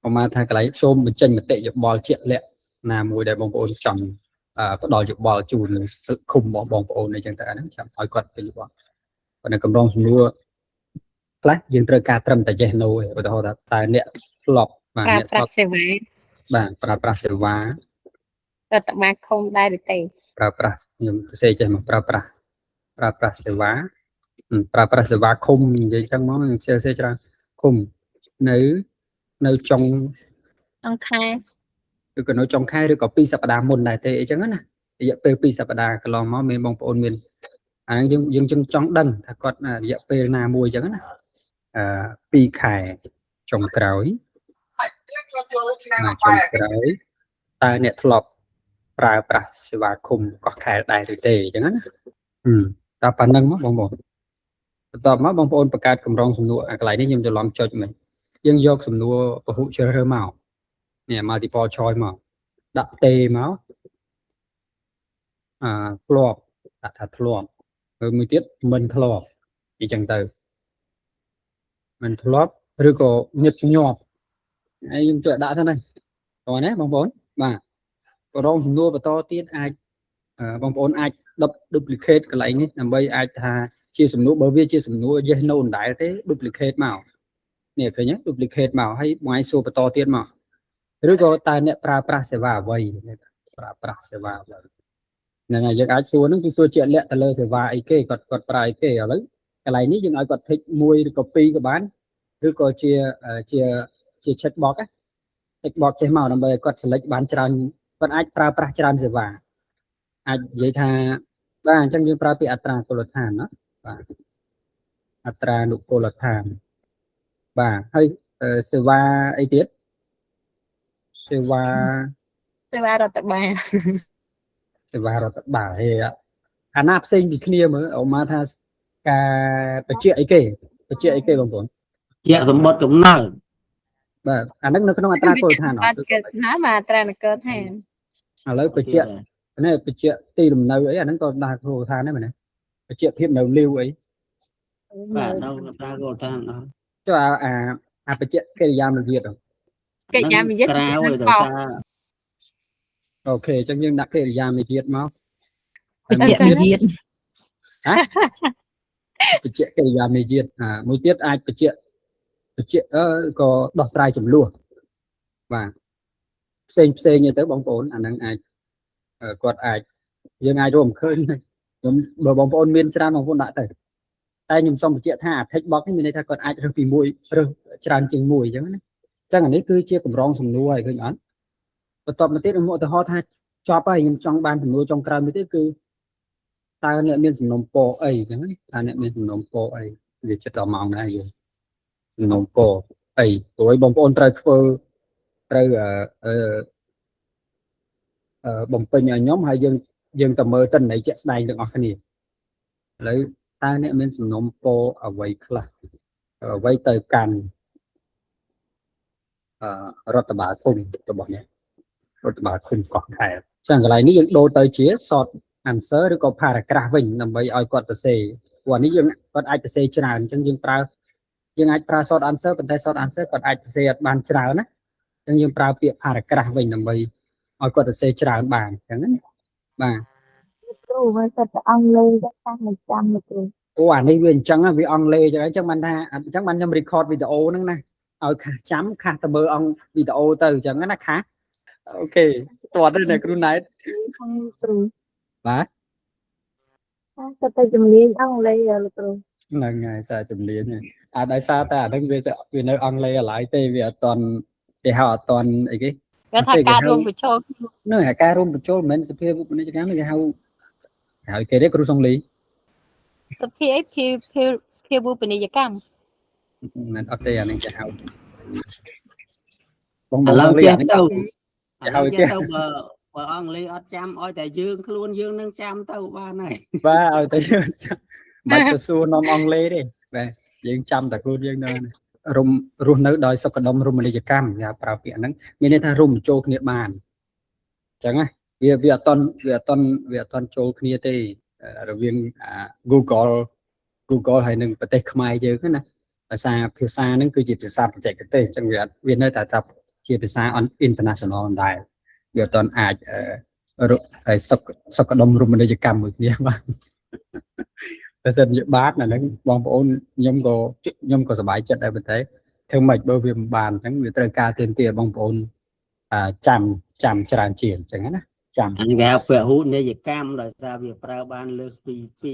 ប្រហែលថាកន្លែងសូមបញ្ចេញមតិយោបល់ជាក់លាក់ណាមួយដែលបងប្អូនចង់ផ្ដល់យោបល់ជូនឃុំរបស់បងប្អូនអីចឹងទៅអាហ្នឹងចាំឲ្យគាត់ទៅយោបល់ប៉ុន្តែកម្រងសំណួរខ្លះយើងត្រូវការត្រឹមតែ yes no ឯងឧទាហរណ៍ថាតើអ្នកធ្លាប់បាទ ប្រើ អ្នក ប្រាស់សេវា បាទប្រើប្រាស់សេវា រដ្ឋបាលឃុំដែរឬទេ ប្រើប្រាស់ខ្ញុំសរសេរចេះមកប្រើប្រាស់ប្រើប្រាស់សេវាប្រើប្រាស់សេវាឃុំនិយាយចឹងមកខ្ញុំសរសេរច្រើនឃុំនៅនៅចុង ចុងខែ ឬក៏នៅចុងខែឬក៏2សប្តាហ៍មុនដែរទេអីចឹងណារយៈពេល2សប្តាហ៍កន្លងមកមានបងប្អូនមានអាហ្នឹងយើងយើងចង់ដឹងថាគាត់រយៈពេលណាមួយចឹងណាអឺ2ខែចុងក្រោយចុងក្រោយតើអ្នកធ្លាប់ប្រើប្រាស់សេវាឃុំកោះខែលដែរឬទេអញ្ចឹងណាតើប៉ណ្ណឹងមកបងប្អូនបន្ទាប់មកបងប្អូនបង្កើតកម្រងសំណួរអាកន្លែងនេះខ្ញុំច្រឡំចុចមិញយើងយកសំណួរពហុជ្រើសរើសមកនេះ multiple choice មកដាក់ទេមកអាធ្លាប់ដាក់ថាធ្លាប់ហើយមួយទៀតមិនធ្លាប់អញ្ចឹងទៅមិនធ្លាប់ឬក៏ញឹកញាប់ហើយខ្ញុំជួយដាក់ទៅហ្នឹងតោះណាបងប្អូនបាទប្រងសំណួរបន្តទៀតអាចបងប្អូនអាច duplicate កន្លែងនេះដើម្បីអាចថាជាសំណួរបើវាជាសំណួរ yes no មិនដែលទេ duplicate មកនេះឃើញទេ duplicate មកហើយបងឯងសួរបន្តទៀតមកឬក៏តើអ្នកប្រើប្រាស់សេវាអ្វីប្រើប្រាស់សេវាអ្វីហ្នឹងហើយយើងអាចសួរហ្នឹងគឺសួរជាក់លាក់ទៅលើសេវាអីគេគាត់គាត់ប្រើអីគេឥឡូវកន្លែងនេះយើងឲ្យគាត់ tick មួយឬក៏ពីរក៏បានឬក៏ជាជាជា check box ណា check box ចេះមកដើម្បីឲ្យគាត់ select បានច្រើនគាត់អាចប្រើប្រាស់ច្រើនសេវាអាចនិយាយថាបាទអញ្ចឹងយើងប្រើពាក្យអត្រានុកូលដ្ឋានណាបាទអត្រានុកូលដ្ឋានបាទហើយសេវាអីទៀតសេវា សេវារដ្ឋបាល សេវារដ្ឋបាលហេអាណាផ្សេងពីគ្នាមើលអមថាការបញ្ជាក់អីគេបញ្ជាក់អីគេបងប្អូន ជាសម្បត្តិកំណើត បាទអាហ្នឹងនៅក្នុងអត្រានុកូលដ្ឋាន អត់កើតណាបាទអត្រានុកូលដ្ឋាន ឥឡូវបញ្ជាក់នេះបញ្ជាក់ទីលំនៅអីអាហ្នឹងក៏ដាក់គោលដ្ឋានដែរមែនទេបញ្ជាក់ភាពនៅលីវអី បាទនៅអត្រានុកូលដ្ឋានអត់ ចុះអាអាអាបញ្ជាក់កិរិយាមារយាទ កិរិយាមារយាទ ក្រៅឯដោយសារ OK អញ្ចឹងយើងដាក់កិរិយាមារយាទមក បញ្ជាក់មារយាទ ហ៎បញ្ជាក់កិរិយាមារយាទអាមួយទៀតអាចបញ្ជាក់បញ្ជាក់អឺក៏ដោះស្រាយចំនួនបាទផ្សេងផ្សេងទៅបងប្អូនអាហ្នឹងអាចគាត់អាចយើងអាចរួមឃើញខ្ញុំបើបងប្អូនមានច្រើនបងប្អូនដាក់ទៅតែខ្ញុំសូមបញ្ជាក់ថាអា tick box នេះមានន័យថាគាត់អាចរើសពីមួយរើសច្រើនជាងមួយអញ្ចឹងណា ចឹងអានេះគឺជាកម្រងសំណួរហើយឃើញអត់បន្ទាប់មកទៀតខ្ញុំឧទាហរណ៍ថាចប់ហើយខ្ញុំចង់បានសំណួរចុងក្រោយមួយទៀតគឺតើអ្នកមានសំណូមពរអីចឹងណាតើអ្នកមានសំណូមពរអីវាចិត្តដល់ម៉ោងដែរយើងសំណូមពរអីព្រោះឲ្យបងប្អូនត្រូវធ្វើត្រូវអឺអឺអឺបំពេញឲ្យខ្ញុំហើយយើងយើងទៅមើលតិន័យជាក់ស្ដែងទាំងអស់គ្នាឥឡូវតើអ្នកមានសំណូមពរអ្វីខ្លះអ្វីទៅកាន់រដ្ឋបាលឃុំរបស់អ្នករដ្ឋបាលឃុំកោះខែលចឹងកន្លែងនេះយើងដូរទៅជា short answer ឬក៏ paragraph វិញដើម្បីឲ្យគាត់សរសេរព្រោះអានេះយើងគាត់អាចសរសេរច្រើនអញ្ចឹងយើងប្រើយើងអាចប្រើ short answer ប៉ុន្តែ short answer គាត់អាចសរសេរអត់បានច្រើនណាអញ្ចឹងយើងប្រើពាក្យ paragraph វិញដើម្បីឲ្យគាត់សរសេរច្រើនបានអញ្ចឹងណាបាទ គ្រូមើលសិតតែអង់គ្លេសទៅតាមមិនចាំលោកគ្រូ អូអានេះវាអញ្ចឹងវាអង់គ្លេសអញ្ចឹងអញ្ចឹងបានថាអញ្ចឹងបានខ្ញុំ record វីដេអូហ្នឹងណាឲ្យខាសចាំខាសទៅមើលអង្គវីដេអូទៅអញ្ចឹងណាខាស OK តោះទៅអ្នកគ្រូណែត ផងលោកគ្រូ បាទ សិតតែជំនាញអង់គ្លេសលោកគ្រូ ហ្នឹងហើយសារជំនាញហ្នឹងអាដោយសារតែអាហ្នឹងវាវានៅអង់គ្លេសឡើយទេវាអត់តន់គេហៅអត់តន់អីគេ គេថាការរួមបញ្ចូល ហ្នឹងអាការរួមបញ្ចូលមិនមែនសភាពាណិជ្ជកម្មទេគេហៅគេហៅគេទេគ្រូសុងលី សភាអីភាភាភាវូបនីយកម្ម មិនអត់ទេអានេះគេហៅបងប ឥឡូ ងសុងលី វចេះ អានេះ ទៅឥឡូវចេះទៅបើបើអង់គ្លេសអត់ចាំឲ្យតែយើងខ្លួនយើងនឹងចាំទៅបានហើយ បាទឲ្យតែយើងចាំមិនទៅសួរនាំអង់គ្លេសទេបាទយើងចាំតែខ្លួនយើងនៅរំរស់នៅដោយសុខដុមរមណីយកម្មគេប្រើពាក្យហ្នឹងមានន័យថារួមបញ្ចូលគ្នាបានអញ្ចឹងណាវាវាអត់តន់វាអត់តន់វាអត់តន់ចូលគ្នាទេរវាង Google ហើយនឹងប្រទេសខ្មែរយើងហ្នឹងណាភាសាភាសាហ្នឹងគឺជាភាសាបច្ចេកទេសអញ្ចឹងវាអត់វានៅតែថាជាភាសា international ដែរវាអត់តន់អាចអឺហើយសុខសុខដុមរមណីយកម្មមួយគ្នាបាទបើសិនជាបានអាហ្នឹងបងប្អូនខ្ញុំក៏ខ្ញុំក៏សប្បាយចិត្តដែរប៉ុន្តែធ្វើម៉េចបើវាមិនបានអញ្ចឹងវាត្រូវការទាមទារបងប្អូនចាំចាំច្រើនជាងអញ្ចឹងណាចាំ អានេះគេហៅពហុនីយកម្មដោយសារវាប្រើបានលើសពី2ពី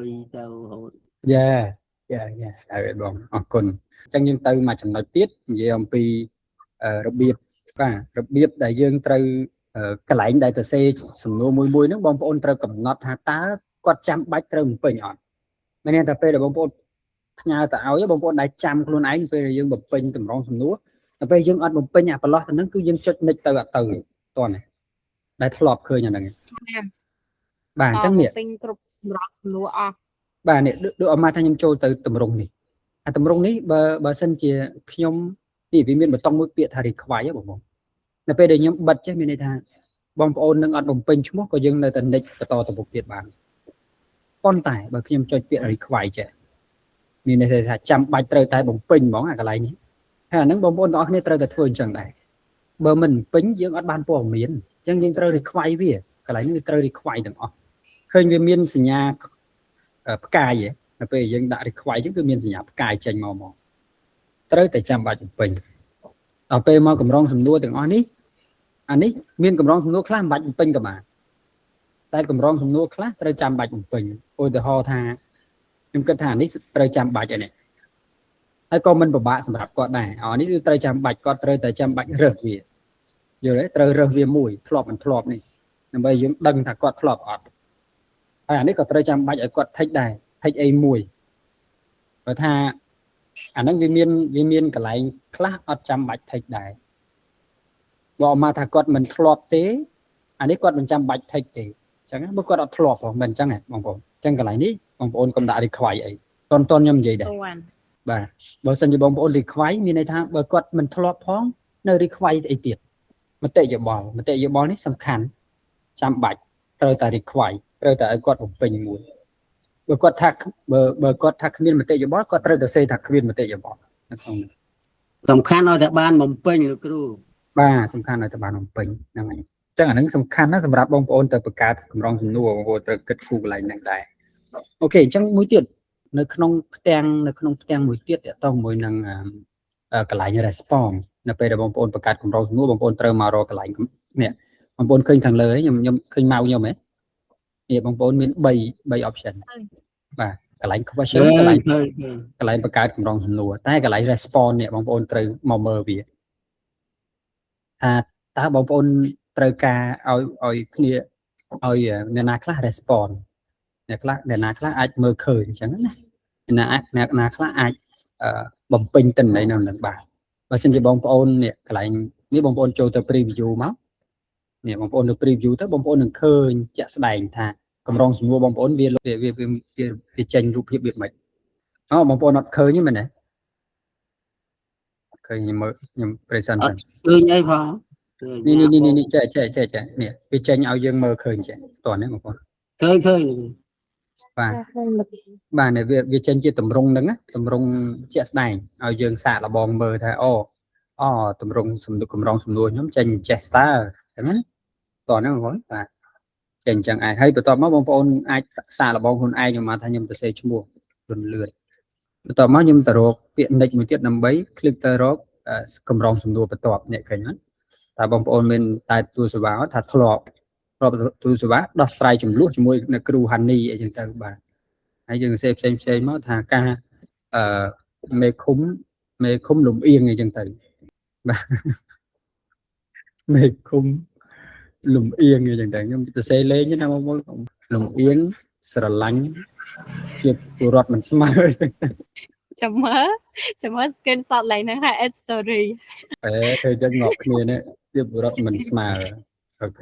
1ទៅរហូត យ៉ាហើយបងអរគុណអញ្ចឹងយើងទៅមួយចំណុចទៀតនិយាយអំពីរបៀបបាទរបៀបដែលយើងត្រូវកន្លែងដែលទៅសេសំណួរមួយមួយហ្នឹងបងប្អូនត្រូវកំណត់ថាតើគាត់ចាំបាច់ត្រូវបំពេញអត់មានន័យថាពេលដែលបងប្អូនផ្ញើទៅឲ្យបងប្អូនដែលចាំខ្លួនឯងពេលដែលយើងបំពេញតម្រងសំណួរដល់ពេលយើងអត់បំពេញអាប្រឡោះទៅហ្នឹងគឺយើងចុចនិចទៅអត់ទៅតោះនេះដែលធ្លាប់ឃើញអាហ្នឹងបាទអញ្ចឹងនេះ ពេញគ្រប់កម្រងសំណួរអស់ បាទនេះដូចអមថាខ្ញុំចូលទៅតម្រងនេះអាតម្រងនេះបើបើសិនជាខ្ញុំនេះវាមានបតុងមួយពាក្យថា require បងប្អូននៅពេលដែលខ្ញុំបិទចេះមានន័យថាបងប្អូននឹងអត់បំពេញឈ្មោះក៏យើងនៅតែនិចបន្តទៅមុខទៀតបានប៉ុន្តែបើខ្ញុំចុចពាក្យ require ចេះមានន័យថាចាំបាច់ត្រូវតែបំពេញហ្មងអាកន្លែងនេះហើយអាហ្នឹងបងប្អូនទាំងអស់គ្នាត្រូវតែធ្វើអញ្ចឹងដែរបើមិនបំពេញយើងអត់បានព័ត៌មានអញ្ចឹងយើងត្រូវ require វាកន្លែងនេះត្រូវ require ទាំងអស់ឃើញវាមានសញ្ញាផ្កាយហ៎ដល់ពេលយើងដាក់ require អញ្ចឹងគឺមានសញ្ញាផ្កាយចេញមកមកត្រូវតែចាំបាច់បំពេញដល់ពេលមកកម្រងសំណួរទាំងអស់នេះអានេះមានកម្រងសំណួរខ្លះមិនបាច់បំពេញក៏បានតែកម្រងសំណួរខ្លះត្រូវចាំបាច់បំពេញឧទាហរណ៍ថាខ្ញុំគិតថាអានេះត្រូវចាំបាច់ហើយនេះហើយក៏មិនពិបាកសម្រាប់គាត់ដែរអានេះគឺត្រូវចាំបាច់គាត់ត្រូវតែចាំបាច់រើសវាយល់ទេត្រូវរើសវាមួយធ្លាប់មិនធ្លាប់នេះដើម្បីយើងដឹងថាគាត់ធ្លាប់អត់ហើយអានេះក៏ត្រូវចាំបាច់ឲ្យគាត់ tick ដែរ tick អីមួយបើថាអាហ្នឹងវាមានវាមានកន្លែងខ្លះអត់ចាំបាច់ tick ដែរបើអមថាគាត់មិនធ្លាប់ទេអានេះគាត់មិនចាំបាច់ tick ទេអញ្ចឹងបើគាត់អត់ធ្លាប់ផងមិនអញ្ចឹងហ៎បងប្អូនអញ្ចឹងកន្លែងនេះបងប្អូនកុំដាក់ require អីតន់តន់ខ្ញុំនិយាយដែរបាទបើសិនជាបងប្អូន require មានន័យថាបើគាត់មិនធ្លាប់ផងនៅ require អីទៀតមតិយោបល់មតិយោបល់នេះសំខាន់ចាំបាច់ត្រូវតែ require ត្រូវតែឲ្យគាត់បំពេញមួយបើគាត់ថាបើបើគាត់ថាគ្មានមតិយោបល់គាត់ត្រូវតែសេថាគ្មានមតិយោបល់នៅក្នុងនេះ សំខាន់ឲ្យតែបានបំពេញលោកគ្រូ បាទសំខាន់ឲ្យតែបានបំពេញហ្នឹងហើយអញ្ចឹងអាហ្នឹងសំខាន់ណាស់សម្រាប់បងប្អូនទៅបង្កើតកម្រងសំណួរបងប្អូនត្រូវគិតគូរកន្លែងហ្នឹងដែរ OK អញ្ចឹងមួយទៀតនៅក្នុងផ្ទាំងនៅក្នុងផ្ទាំងមួយទៀតតកតងមួយនឹងកន្លែង response នៅពេលដែលបងប្អូនបង្កើតកម្រងសំណួរបងប្អូនត្រូវមករកកន្លែងនេះបងប្អូនឃើញខាងលើខ្ញុំខ្ញុំឃើញម៉ៅខ្ញុំហ៎នេះបងប្អូនមាន3 option បាទកន្លែង question កន្លែង ឃើញឃើញ កន្លែងបង្កើតកម្រងសំណួរតែកន្លែង response នេះបងប្អូនត្រូវមកមើលវា ថាតើបងប្អូនត្រូវការឲ្យឲ្យគ្នាឲ្យអ្នកណាខ្លះ respond អ្នកខ្លះអ្នកណាខ្លះអាចមើលឃើញអញ្ចឹងណាអ្នកណាអាចអ្នកណាខ្លះអាចអឺបំពេញទិន្នន័យនៅនឹងបានបើសិនជាបងប្អូននេះកន្លែងនេះបងប្អូនចូលទៅ preview មកនេះបងប្អូនទៅ preview ទៅបងប្អូននឹងឃើញជាក់ស្ដែងថាកម្រងសំណួរបងប្អូនវាវាវាវាវាចេញរូបភាពវាមិនអូបងប្អូនអត់ឃើញទេមែនទេឃើញខ្ញុំមើលខ្ញុំ present អត់ឃើញអីផងឃើញ នេះនេះនេះនេះចេះចេះចេះចេះនេះវាចេញឲ្យយើងមើលឃើញចេះតោះនេះបងប្អូន ឃើញឃើញ បាទ ឃើញមក បាទនេះវាវាចេញជាតម្រងហ្នឹងណាតម្រងជាក់ស្ដែងឲ្យយើងសាកល្បងមើលថាអូអូតម្រងសំណួរកម្រងសំណួរខ្ញុំចេញចេះស្តើអញ្ចឹងណាតោះហ្នឹងបងប្អូនបាទចេញអញ្ចឹងឯងហើយបន្ទាប់មកបងប្អូនអាចសាកល្បងខ្លួនឯងខ្ញុំមកថាខ្ញុំទៅសេឈ្មោះលឿនលឿនបន្ទាប់មកខ្ញុំទៅរកពាក្យ next មួយទៀតដើម្បី click ទៅរកកម្រងសំណួរបន្ទាប់នេះឃើញទេតើបងប្អូនមានតែទទួលសេវាថាធ្លាប់ធ្លាប់ទទួលសេវាដោះស្រាយចំនួនជាមួយនៅគ្រូហានីអីចឹងទៅបាទហើយយើងសេផ្សេងផ្សេងមកថាការអឺមេឃុំមេឃុំលំអៀងអីចឹងទៅបាទមេឃុំលំអៀងអីចឹងទៅខ្ញុំទៅសេលេងណាបងប្អូនលំអៀងស្រឡាញ់ជាពលរដ្ឋមិនស្មើអីចឹងទៅ ចាំមើលចាំមើល screenshot ឡើងហ្នឹងហើយ add story. អេធ្វើចឹងងាប់គ្នានេះជាពលរដ្ឋមិនស្មើOK.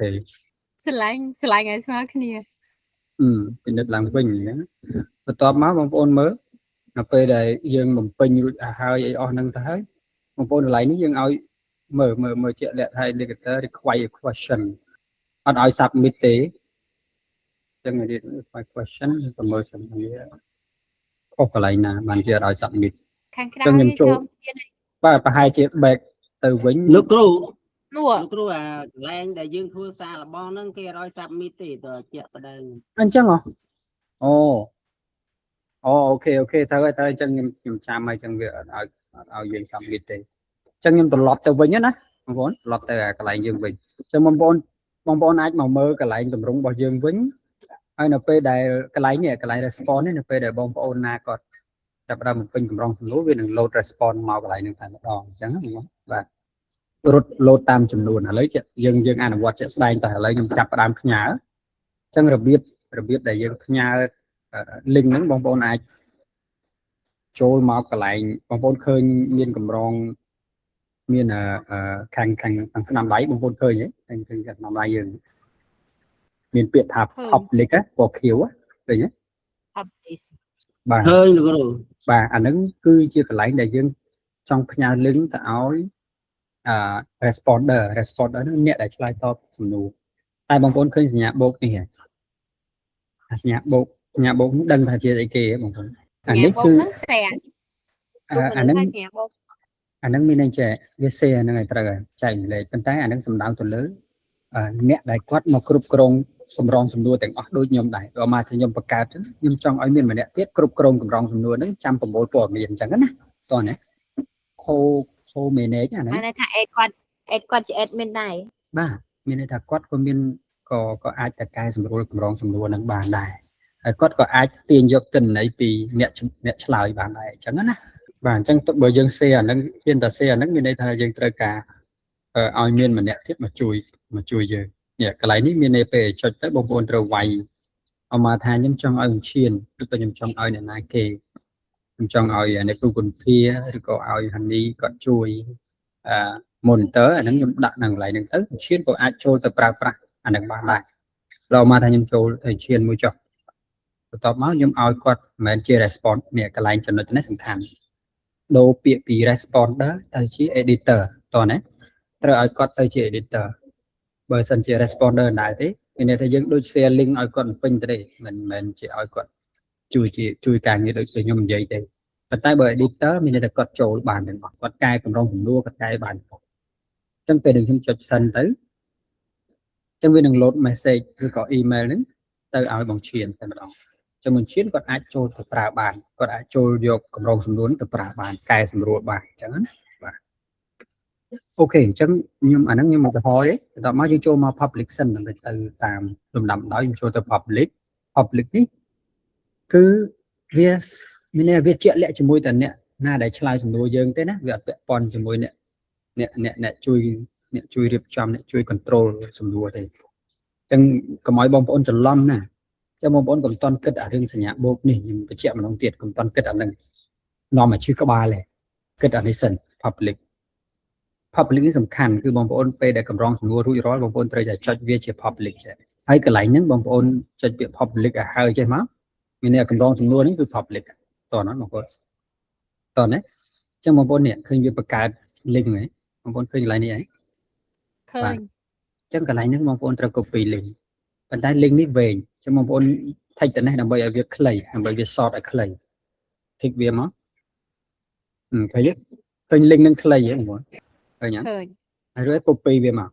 ស្រឡាញ់ស្រឡាញ់ឲ្យស្មើគ្នា អឺពិនិត្យឡើងវិញណាបន្ទាប់មកបងប្អូនមើលដល់ពេលដែលយើងបំពេញរួចអស់ហើយអីអស់ហ្នឹងទៅហើយបងប្អូនកន្លែងនេះយើងឲ្យមើលមើលមើលជាក់លាក់ថា indicator require a question អត់ឲ្យ submit ទេអញ្ចឹង require question ទៅមើលសិនវាខុសកន្លែងណាបានជាអត់ឲ្យ submit. ខាងក្រៅ ចឹងខ្ញុំចូល ចូលទៀត បាទប្រហែលជា back ទៅវិញ លោកគ្រូ នោះ លោកគ្រូអាកន្លែងដែលយើងធ្វើសាររបស់ហ្នឹងគេអត់ឲ្យ submit ទេតើជាក់ស្ដែង អញ្ចឹងហ៎អូអូ OK OK ត្រូវហើយត្រូវអញ្ចឹងខ្ញុំខ្ញុំចាំហើយអញ្ចឹងវាអត់ឲ្យអត់ឲ្យយើង submit ទេអញ្ចឹងខ្ញុំត្រឡប់ទៅវិញណាបងប្អូនត្រឡប់ទៅអាកន្លែងយើងវិញអញ្ចឹងបងប្អូនបងប្អូនអាចមកមើលកន្លែងតម្រង់របស់យើងវិញហើយនៅពេលដែលកន្លែងនេះកន្លែង response នេះនៅពេលដែលបងប្អូនណាគាត់ចាប់ផ្ដើមបំពេញកម្រងសំណួរវានឹង load response មកកន្លែងហ្នឹងតែម្ដងអញ្ចឹងណាបងប្អូនបាទរត់ load តាមចំនួនឥឡូវជាយើងយើងអនុវត្តជាក់ស្ដែងតែឥឡូវខ្ញុំចាប់ផ្ដើមផ្ញើអញ្ចឹងរបៀបរបៀបដែលយើងផ្ញើ link ហ្នឹងបងប្អូនអាចចូលមកកន្លែងបងប្អូនឃើញមានកម្រងមានអឺខាងខាងខាងស្នាមដៃបងប្អូនឃើញទេឃើញឃើញខាងស្នាមដៃយើងមានពាក្យថា public ពណ៌ខៀវឃើញទេ Publish. បាទ ឃើញលោកគ្រូ បាទអាហ្នឹងគឺជាកន្លែងដែលយើងចង់ផ្ញើ link ទៅឲ្យអឺ responder responder ហ្នឹងអ្នកដែលឆ្លើយតបសំណួរតែបងប្អូនឃើញសញ្ញាបូកនេះហ៎អាសញ្ញាបូកសញ្ញាបូកហ្នឹងដឹងថាជាអីគេហ៎បងប្អូនអានេះគឺ ហ្នឹង share. អាហ្នឹង សញ្ញាបូក អាហ្នឹងមានន័យចេះវា share ហ្នឹងឲ្យត្រូវហើយចែករំលែកប៉ុន្តែអាហ្នឹងសំដៅទៅលើអឺអ្នកដែលគាត់មកគ្រប់គ្រងកម្រងសំណួរទាំងអស់ដូចខ្ញុំដែរបើមកថាខ្ញុំបង្កើតចឹងខ្ញុំចង់ឲ្យមានម្នាក់ទៀតគ្រប់គ្រងកម្រងសំណួរហ្នឹងចាំប្រមូលព័ត៌មានអញ្ចឹងណាតោះណា co co manage អាហ្នឹង បានន័យថា add គាត់ add គាត់ជា admin ដែរ បាទមានន័យថាគាត់ក៏មានក៏ក៏អាចតកែសម្រួលកម្រងសំណួរនឹងបានដែរហើយគាត់ក៏អាចទាញយកទិន្នន័យពីអ្នកអ្នកឆ្លើយបានដែរអញ្ចឹងណាបាទអញ្ចឹងទោះបើយើង share អាហ្នឹងហ៊ានតែ share អាហ្នឹងមានន័យថាយើងត្រូវការឲ្យមានម្នាក់ទៀតមកជួយមកជួយយើងនេះកន្លែងនេះមានន័យពេលចុចទៅបងប្អូនត្រូវវាយអមថាខ្ញុំចង់ឲ្យឈានឬក៏ខ្ញុំចង់ឲ្យអ្នកណាគេខ្ញុំចង់ឲ្យអ្នកគ្រូគុណភាឬក៏ឲ្យហានីគាត់ជួយអឺ monitor អាហ្នឹងខ្ញុំដាក់នៅកន្លែងហ្នឹងទៅឈានក៏អាចចូលទៅប្រើប្រាស់អាហ្នឹងបានដែរដល់មកថាខ្ញុំចូលទៅឈានមួយចុះបន្ទាប់មកខ្ញុំឲ្យគាត់មិនមែនជា response នេះកន្លែងចំណុចនេះសំខាន់ដូរពាក្យពី responder ទៅជា editor តោះណាត្រូវឲ្យគាត់ទៅជា editor បើសិនជា responder ដែរទេមានន័យថាយើងដូច share link ឲ្យគាត់ពេញទៅទេមិនមែនជាឲ្យគាត់ជួយជាជួយការងារដូចខ្ញុំនិយាយទេប៉ុន្តែបើ editor មានន័យថាគាត់ចូលបានទាំងអស់គាត់កែកម្រងសំណួរគាត់កែបានទាំងអស់អញ្ចឹងពេលដែលខ្ញុំចុច send ទៅអញ្ចឹងវានឹង load message ឬក៏ email ហ្នឹងទៅឲ្យបងឈានតែម្ដងចឹងបងឈានគាត់អាចចូលទៅប្រើបានគាត់អាចចូលយកកម្រងសំណួរនេះទៅប្រើបានកែសម្រួលបានអញ្ចឹងណាបាទ OK អញ្ចឹងខ្ញុំអាហ្នឹងខ្ញុំឧទាហរណ៍ទេបន្ទាប់មកយើងចូលមក public សិនដើម្បីទៅតាមលំដាប់ដោយខ្ញុំចូលទៅ public public នេះគឺវាមានន័យវាជាក់លាក់ជាមួយតែអ្នកណាដែលឆ្លើយសំណួរយើងទេណាវាអត់ពាក់ព័ន្ធជាមួយអ្នកអ្នកអ្នកអ្នកជួយ អ្នកជួយរៀបចំអ្នកជួយ control សំណួរទេអញ្ចឹងកុំឲ្យបងប្អូនច្រឡំណាចឹងបងប្អូនកុំតន់គិតអារឿងសញ្ញាបូកនេះខ្ញុំបញ្ជាក់ម្ដងទៀតកុំតន់គិតអានឹងនាំឲ្យឈឺក្បាលទេគិតអានេះសិន public public នេះសំខាន់គឺបងប្អូនពេលដែលកម្រងសំណួររួចរាល់បងប្អូនត្រូវតែចុចវាជា public ចេះហើយកន្លែងហ្នឹងបងប្អូនចុចពាក្យ public ឲ្យហើយចេះមកមានន័យកម្រងសំណួរនេះគឺ public តោះណាបងប្អូនតោះណាអញ្ចឹងបងប្អូននេះឃើញវាបង្កើត link ហ៎បងប្អូនឃើញកន្លែងនេះហ៎ ឃើញ អញ្ចឹងកន្លែងហ្នឹងបងប្អូនត្រូវ copy link ប៉ុន្តែ link នេះវែងអញ្ចឹងបងប្អូន tick ទៅនេះដើម្បីឲ្យវាខ្លីដើម្បីវា short ឲ្យខ្លី tick វាមកឃើញទេឃើញ link នឹងខ្លីហ៎បងប្អូនឃើញអត់ ឃើញ ហើយរួច copy វាមក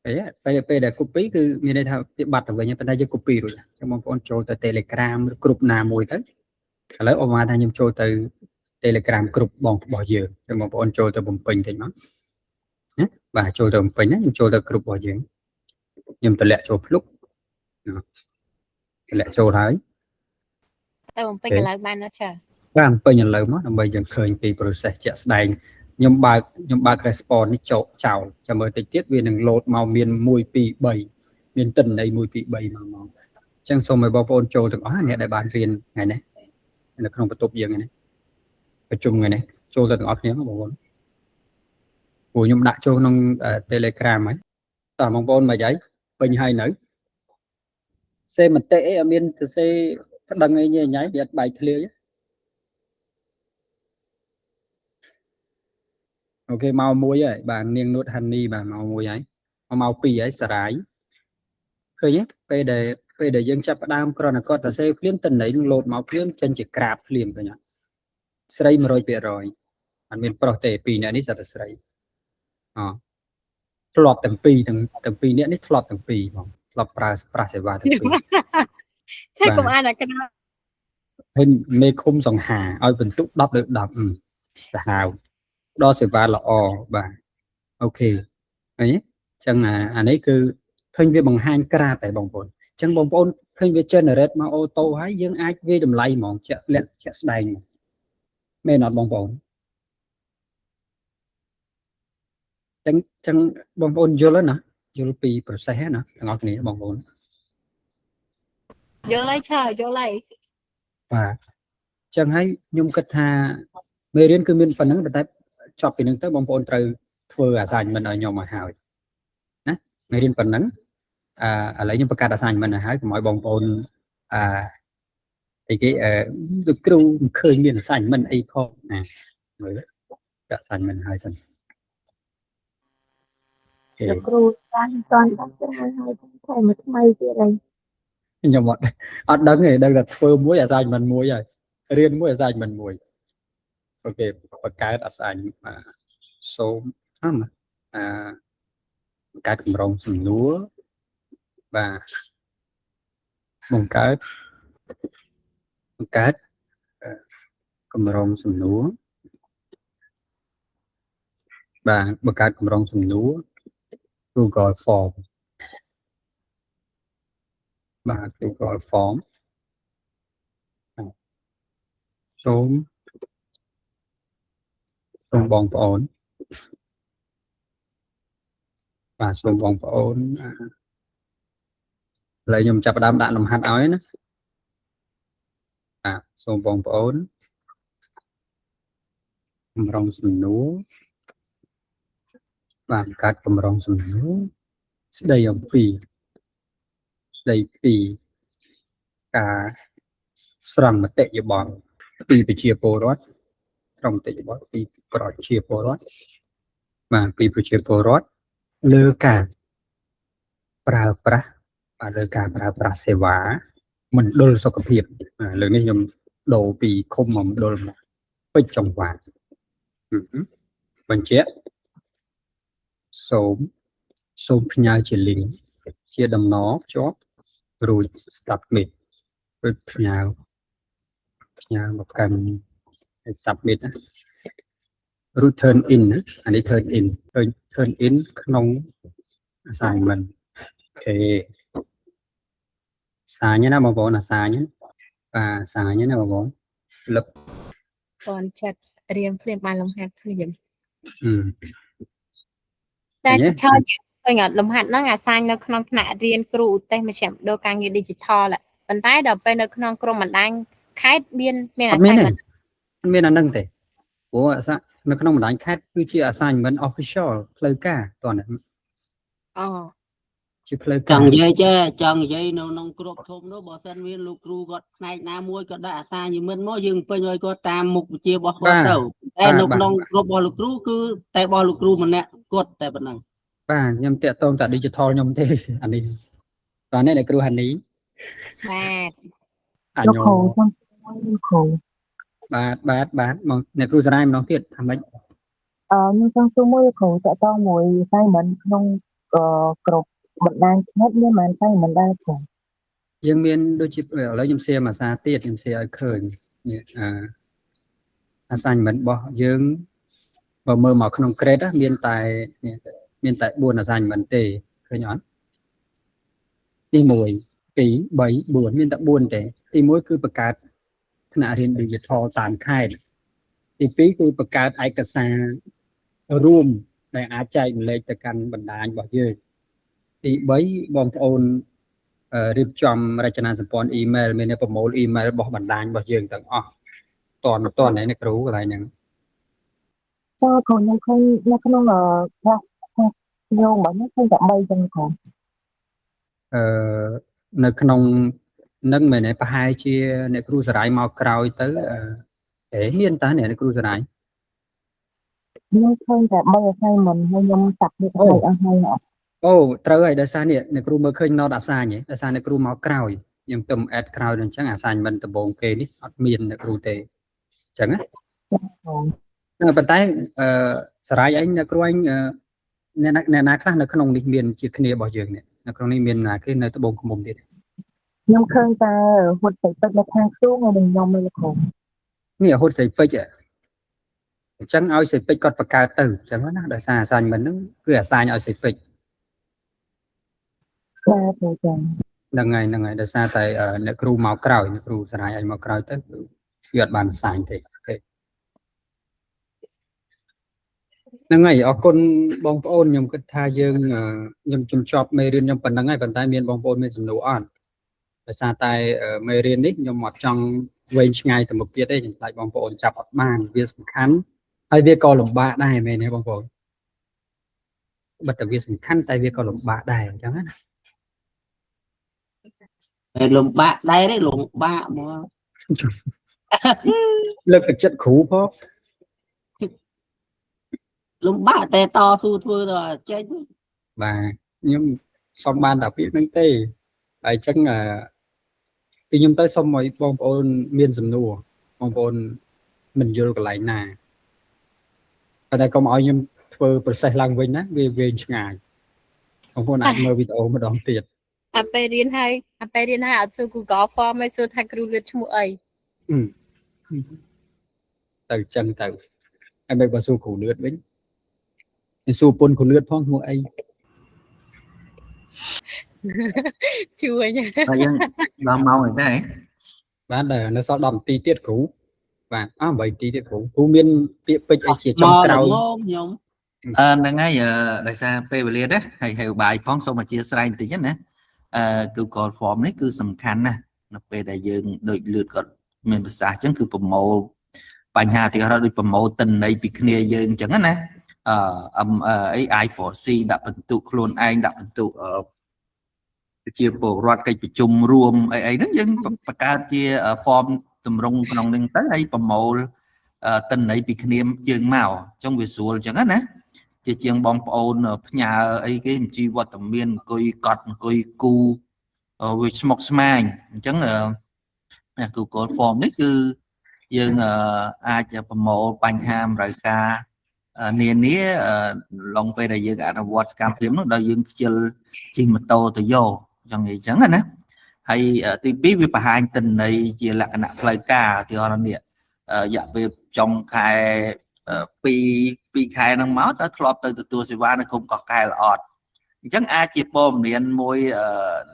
ឃើញទេពេលពេលដែល copy គឺមានន័យថាវាបាត់ទៅវិញប៉ុន្តែយើង copy រួចអញ្ចឹងបងប្អូនចូលទៅ Telegram ឬគ្រប់ណាមួយទៅឥឡូវឧបមាថាខ្ញុំចូលទៅ Telegram គ្រប់បងរបស់យើងអញ្ចឹងបងប្អូនចូលទៅបំពេញតិចមកណាបាទចូលទៅបំពេញណាខ្ញុំចូលទៅគ្រប់របស់យើងខ្ញុំតម្លាក់ចូលភ្លុកតម្លាក់ចូលហើយ ទៅបំពេញឥឡូវបានអត់ចា បាទបំពេញឥឡូវមកដើម្បីយើងឃើញពី process ជាក់ស្ដែងខ្ញុំបើក response នេះចោចោលចាំមើលតិចទៀតវានឹង load មកមាន1 2 3មានទិន្នន័យ1 2 3មកមកអញ្ចឹងសូមឲ្យបងប្អូនចូលទាំងអស់អ្នកដែលបានរៀនថ្ងៃនេះនៅក្នុងបន្ទប់យើងនេះប្រជុំថ្ងៃនេះចូលទៅទាំងអស់គ្នាបងប្អូនព្រោះខ្ញុំដាក់ចូលក្នុង Telegram ហើយតោះបងប្អូនមកហើយពេញហើយនៅសេមតិអីអត់មានទៅសេប្តឹងអីញ៉ៃញ៉ៃវាអត់បែកធ្លាយ OK មកមួយហើយបាទនាងនួតហានីបាទមកមួយហើយមកពីរហើយសារាយឃើញទេពេលដែលយើងចាប់ផ្ដើមគ្រាន់តែគាត់ទៅសេភ្លាមតន័យនឹងលោតមកភ្លាមចេញជាក្រាបភ្លាមឃើញអត់ស្រី100%អត់មានប្រុសទេពីរអ្នកនេះសិតតែស្រីអធ្លាប់ទាំងពីរទាំងពីរអ្នកនេះធ្លាប់ទាំងពីរបងធ្លាប់ប្រើប្រាស់សេវាទាំងពីរ ឆែកកុំអានអាក្រក់ ឃើញមេឃុំសង្ហាឲ្យបន្ទុក10លើ10សាហាវដល់សេវាល្អបាទ OK ឃើញទេអញ្ចឹងអានេះគឺឃើញវាបង្ហាញក្រាបតែបងប្អូនអញ្ចឹងបងប្អូនឃើញវា generate មក auto ហើយយើងអាចវាតម្លៃហ្មងជាក់លាក់ជាក់ស្ដែងមែនអត់បងប្អូនអញ្ចឹងបងប្អូនយល់ហើយណាយល់ពី process ហ្នឹងណាទាំងអស់គ្នាបងប្អូន យល់ហើយឆើយល់ហើយ បាទអញ្ចឹងហើយខ្ញុំគិតថាមេរៀនគឺមានប៉ុណ្្នឹងប៉ុន្តែចប់ពីនឹងទៅបងប្អូនត្រូវធ្វើ assignment ឲ្យខ្ញុំឲ្យហើយណាមេរៀនប៉ុណ្្នឹងអឺឥឡូវខ្ញុំបង្កើត assignment ឲ្យហើយកុំឲ្យបងប្អូនអឺអីគេអឺលោកគ្រូមិនឃើញមាន assignment អីផងណាមើលដាក់ assignment ហើយសិន លោកគ្រូចាស់មិនតាន់ដាក់ច្រើនហើយថែមថ្មីទៀតហើយ ខ្ញុំអត់អត់ដឹងទេដឹងតែធ្វើមួយ assignment មួយហើយរៀនមួយ assignment មួយ OK បង្កើត assignment សូមអមអាបង្កើតកម្រងសំណួរបាទបង្កើតកម្រងសំណួរបាទបង្កើតកម្រងសំណួរ Google Form បាទ Google Form សូមសូមបងប្អូនបាទសូមបងប្អូនឥឡូវខ្ញុំចាប់ផ្ដើមដាក់លំហាត់ឲ្យណាបាទសូមបងប្អូនកម្រងសំណួរបាទកើតកម្រងសំណួរស្ដីអំពីស្ដីពីការស្រង់មតិយោបល់ពីប្រជាពលរដ្ឋស្រង់មតិយោបល់ពីប្រជាពលរដ្ឋបាទពីប្រជាពលរដ្ឋលើការប្រើប្រាស់បាទលើការប្រើប្រាស់សេវាមណ្ឌលសុខភាពលើកនេះខ្ញុំដូរពីឃុំមកមណ្ឌលពេជ្រចង្វាបញ្ជាក់សូមសូមផ្ញើជា link ជាតំណភ្ជាប់រួច submit រួចផ្ញើផ្ញើមកកាន់ submit ណារួច turn in ណាអានេះ turn in turn in ក្នុង assignment OK សាញណាបងប្អូនអាសាញបាទសាញណាបងប្អូនលឹប តន់ចិត្តរៀនភ្លាមបានលំហាត់ភ្លាម អឺ តែ ឃើញទេ ឆើឃើញអត់លំហាត់ហ្នឹងអាសាញនៅក្នុងថ្នាក់រៀនគ្រូឧទេសមជ្ឈមណ្ឌលការងារ digital ប៉ុន្តែដល់ពេលនៅក្នុងក្រុមបណ្ដាញខេត្តមានមាន អត់មានទេ អាសាញមិន អត់មានអាហ្នឹងទេព្រោះអាសានៅក្នុងបណ្ដាញខេត្តគឺជា assignment official ផ្លូវការតោះណា អូ ជាផ្លូវការ ចង់និយាយចេះចង់និយាយនៅក្នុងគ្រប់ធំនោះបើសិនមានលោកគ្រូគាត់ផ្នែកណាមួយគាត់ដាក់អាសាញមិត្តមកយើងពេញឲ្យគាត់តាមមុខវិជ្ជារបស់គាត់ទៅតែនៅក្នុងគ្រប់របស់លោកគ្រូគឺតែរបស់លោកគ្រូម្នាក់គាត់តែប៉ុណ្ណឹង បាទខ្ញុំតាក់ទងតែ digital ខ្ញុំទេអានេះបាទនេះអ្នកគ្រូហានី បាទ អាញ លោកគ្រូខ្ញុំលោកគ្រូ បាទបាទបាទមកអ្នកគ្រូសារាយម្ដងទៀតថាម៉េច ខ្ញុំចង់សួរមួយលោកគ្រូតើតមួយ assignment ក្នុងក្រុមបណ្ដាញខេត្តមានប៉ុន្មាន assignment ដែរគ្រូ យើងមានដូចជាឥឡូវខ្ញុំ share មួយសារទៀតខ្ញុំ share ឲ្យឃើញនេះអា assignment របស់យើងបើមើលមកក្នុង grade ណាមានតែនេះមានតែ4 assignment ទេឃើញអត់ទី1 2 3 4មានតែ4ទេទី1គឺបង្កើតថ្នាក់រៀន digital តាមខេត្តទី2គឺបង្កើតឯកសាររួមដែលអាចចែករំលែកទៅកាន់បណ្ដាញរបស់យើងទី3បងប្អូនរៀបចំរចនាសម្ព័ន្ធអ៊ីមែលមានន័យប្រមូលអ៊ីមែលរបស់បណ្ដាញរបស់យើងទាំងអស់តន់តន់ហ្នឹងអ្នកគ្រូកន្លែងហ្នឹង ចាគ្រូខ្ញុំឃើញនៅក្នុងខ្លះញោមរបស់ខ្ញុំឃើញតែ3ចឹងគ្រូ អឺនៅក្នុងនឹងមែនទេប្រហែលជាអ្នកគ្រូសរាយមកក្រោយទៅអេមានតាអ្នកគ្រូសរាយ ខ្ញុំឃើញតែ3 assignment ហើយខ្ញុំតាក់នេះឲ្យអស់ហើយ អូត្រូវហើយដោយសារនេះអ្នកគ្រូមើលឃើញ not assign ហ៎ដោយសារអ្នកគ្រូមកក្រោយខ្ញុំទៅ add ក្រោយដល់អញ្ចឹង assignment ដំបូងគេនេះអត់មានអ្នកគ្រូទេអញ្ចឹងណាប៉ុន្តែអឺសរាយឯងអ្នកគ្រូឯងអ្នកអ្នកណាខ្លះនៅក្នុងនេះមានជាគ្នារបស់យើងនេះនៅក្នុងនេះមានណាគេនៅត្បូងឃ្មុំទៀត ខ្ញុំឃើញតែហួតពេចពេចនៅខាងខ្ទួងហើយនឹងខ្ញុំឯងលោកគ្រូ នេះហួតស្រីពេជ្រអញ្ចឹងឲ្យស្រីពេជ្រគាត់បង្កើតទៅអញ្ចឹងណាដោយសារ assignment ហ្នឹងគឺ assign ឲ្យស្រីពេជ្រ ចាគ្រូចា ហ្នឹងហើយហ្នឹងហើយដោយសារតែអ្នកគ្រូមកក្រោយអ្នកគ្រូសរាយឲ្យមកក្រោយទៅវាអត់បាន assign ទេ OK ហ្នឹងហើយអរគុណបងប្អូនខ្ញុំគិតថាយើងខ្ញុំជំចប់មេរៀនខ្ញុំប៉ុណ្្នឹងហើយប៉ុន្តែមានបងប្អូនមានសំណួរអត់ដោយសារតែមេរៀននេះខ្ញុំអត់ចង់វែងឆ្ងាយទៅមុខទៀតទេខ្ញុំខ្លាចបងប្អូនចាប់អត់បានវាសំខាន់ហើយវាក៏លំបាកដែរមែនទេបងប្អូនបើតែវាសំខាន់តែវាក៏លំបាកដែរអញ្ចឹងណា តែលំបាកដែរទេលំបាកមក លើកទឹកចិត្តគ្រូផង លំបាកតែតស៊ូធ្វើទៅចេញ បាទខ្ញុំសុំបានតែពាក្យហ្នឹងទេហើយអញ្ចឹងពីខ្ញុំទៅសុំឲ្យបងប្អូនមានសំណួរបងប្អូនមិនយល់កន្លែងណាប៉ុន្តែកុំឲ្យខ្ញុំធ្វើ process ឡើងវិញណាវាវែងឆ្ងាយបងប្អូនអាចមើលវីដេអូម្ដងទៀត អាពេលរៀនហើយអាពេលរៀនហើយអត់សួរ Google Form ឯងសួរថាគ្រូលឿនឈ្មោះអី ទៅចឹងទៅហើយមិនបើសួរគ្រូលឿតវិញសួរពុនគ្រូលឿតផងឈ្មោះអី ជួយ ហើយយើងដល់ម៉ោងហើយដែរ បាទនៅសល់10នាទីទៀតគ្រូបាទអស់8នាទីទៀតគ្រូគ្រូមានពាក្យពេចន៍អីជាចុងក្រោយ ខ្ញុំ អឺហ្នឹងហើយដោយសារពេលវេលាណាហើយហើយបាយផងសូមអធិស្ឋានបន្តិចណាអឺ Google Form នេះគឺសំខាន់ណាស់នៅពេលដែលយើងដូចលឿតគាត់មានប្រសាសន៍អញ្ចឹងគឺប្រមូលបញ្ហាទីហោដូចប្រមូលតិន័យពីគ្នាយើងអញ្ចឹងណាអឺ M អី I4C ដាក់បន្ទុកខ្លួនឯងដាក់បន្ទុកជាពលរដ្ឋកិច្ចប្រជុំរួមអីអីហ្នឹងយើងបង្កើតជា form តម្រង់ក្នុងហ្នឹងទៅហើយប្រមូលតិន័យពីគ្នាយើងមកអញ្ចឹងវាស្រួលអញ្ចឹងណាជាជាងបងប្អូនផ្ញើអីគេបញ្ជីវត្តមានអង្គុយកត់អង្គុយគូវាស្មុគស្មាញអញ្ចឹង Google Form នេះគឺយើងអាចប្រមូលបញ្ហាតម្រូវការនានាឡងពេលដែលយើងអនុវត្តសកម្មភាពនោះដល់យើងខ្ជិលជិះម៉ូតូទៅយកចង់និយាយអញ្ចឹងណាហើយទី2វាបង្ហាញទិន្នន័យជាលក្ខណៈផ្លូវការឧទាហរណ៍នេះរយៈពេលចុងខែ2 2ខែហ្នឹងមកតើធ្លាប់ទៅទទួលសេវានៅឃុំកោះកែលអត់អញ្ចឹងអាចជាព័ត៌មានមួយ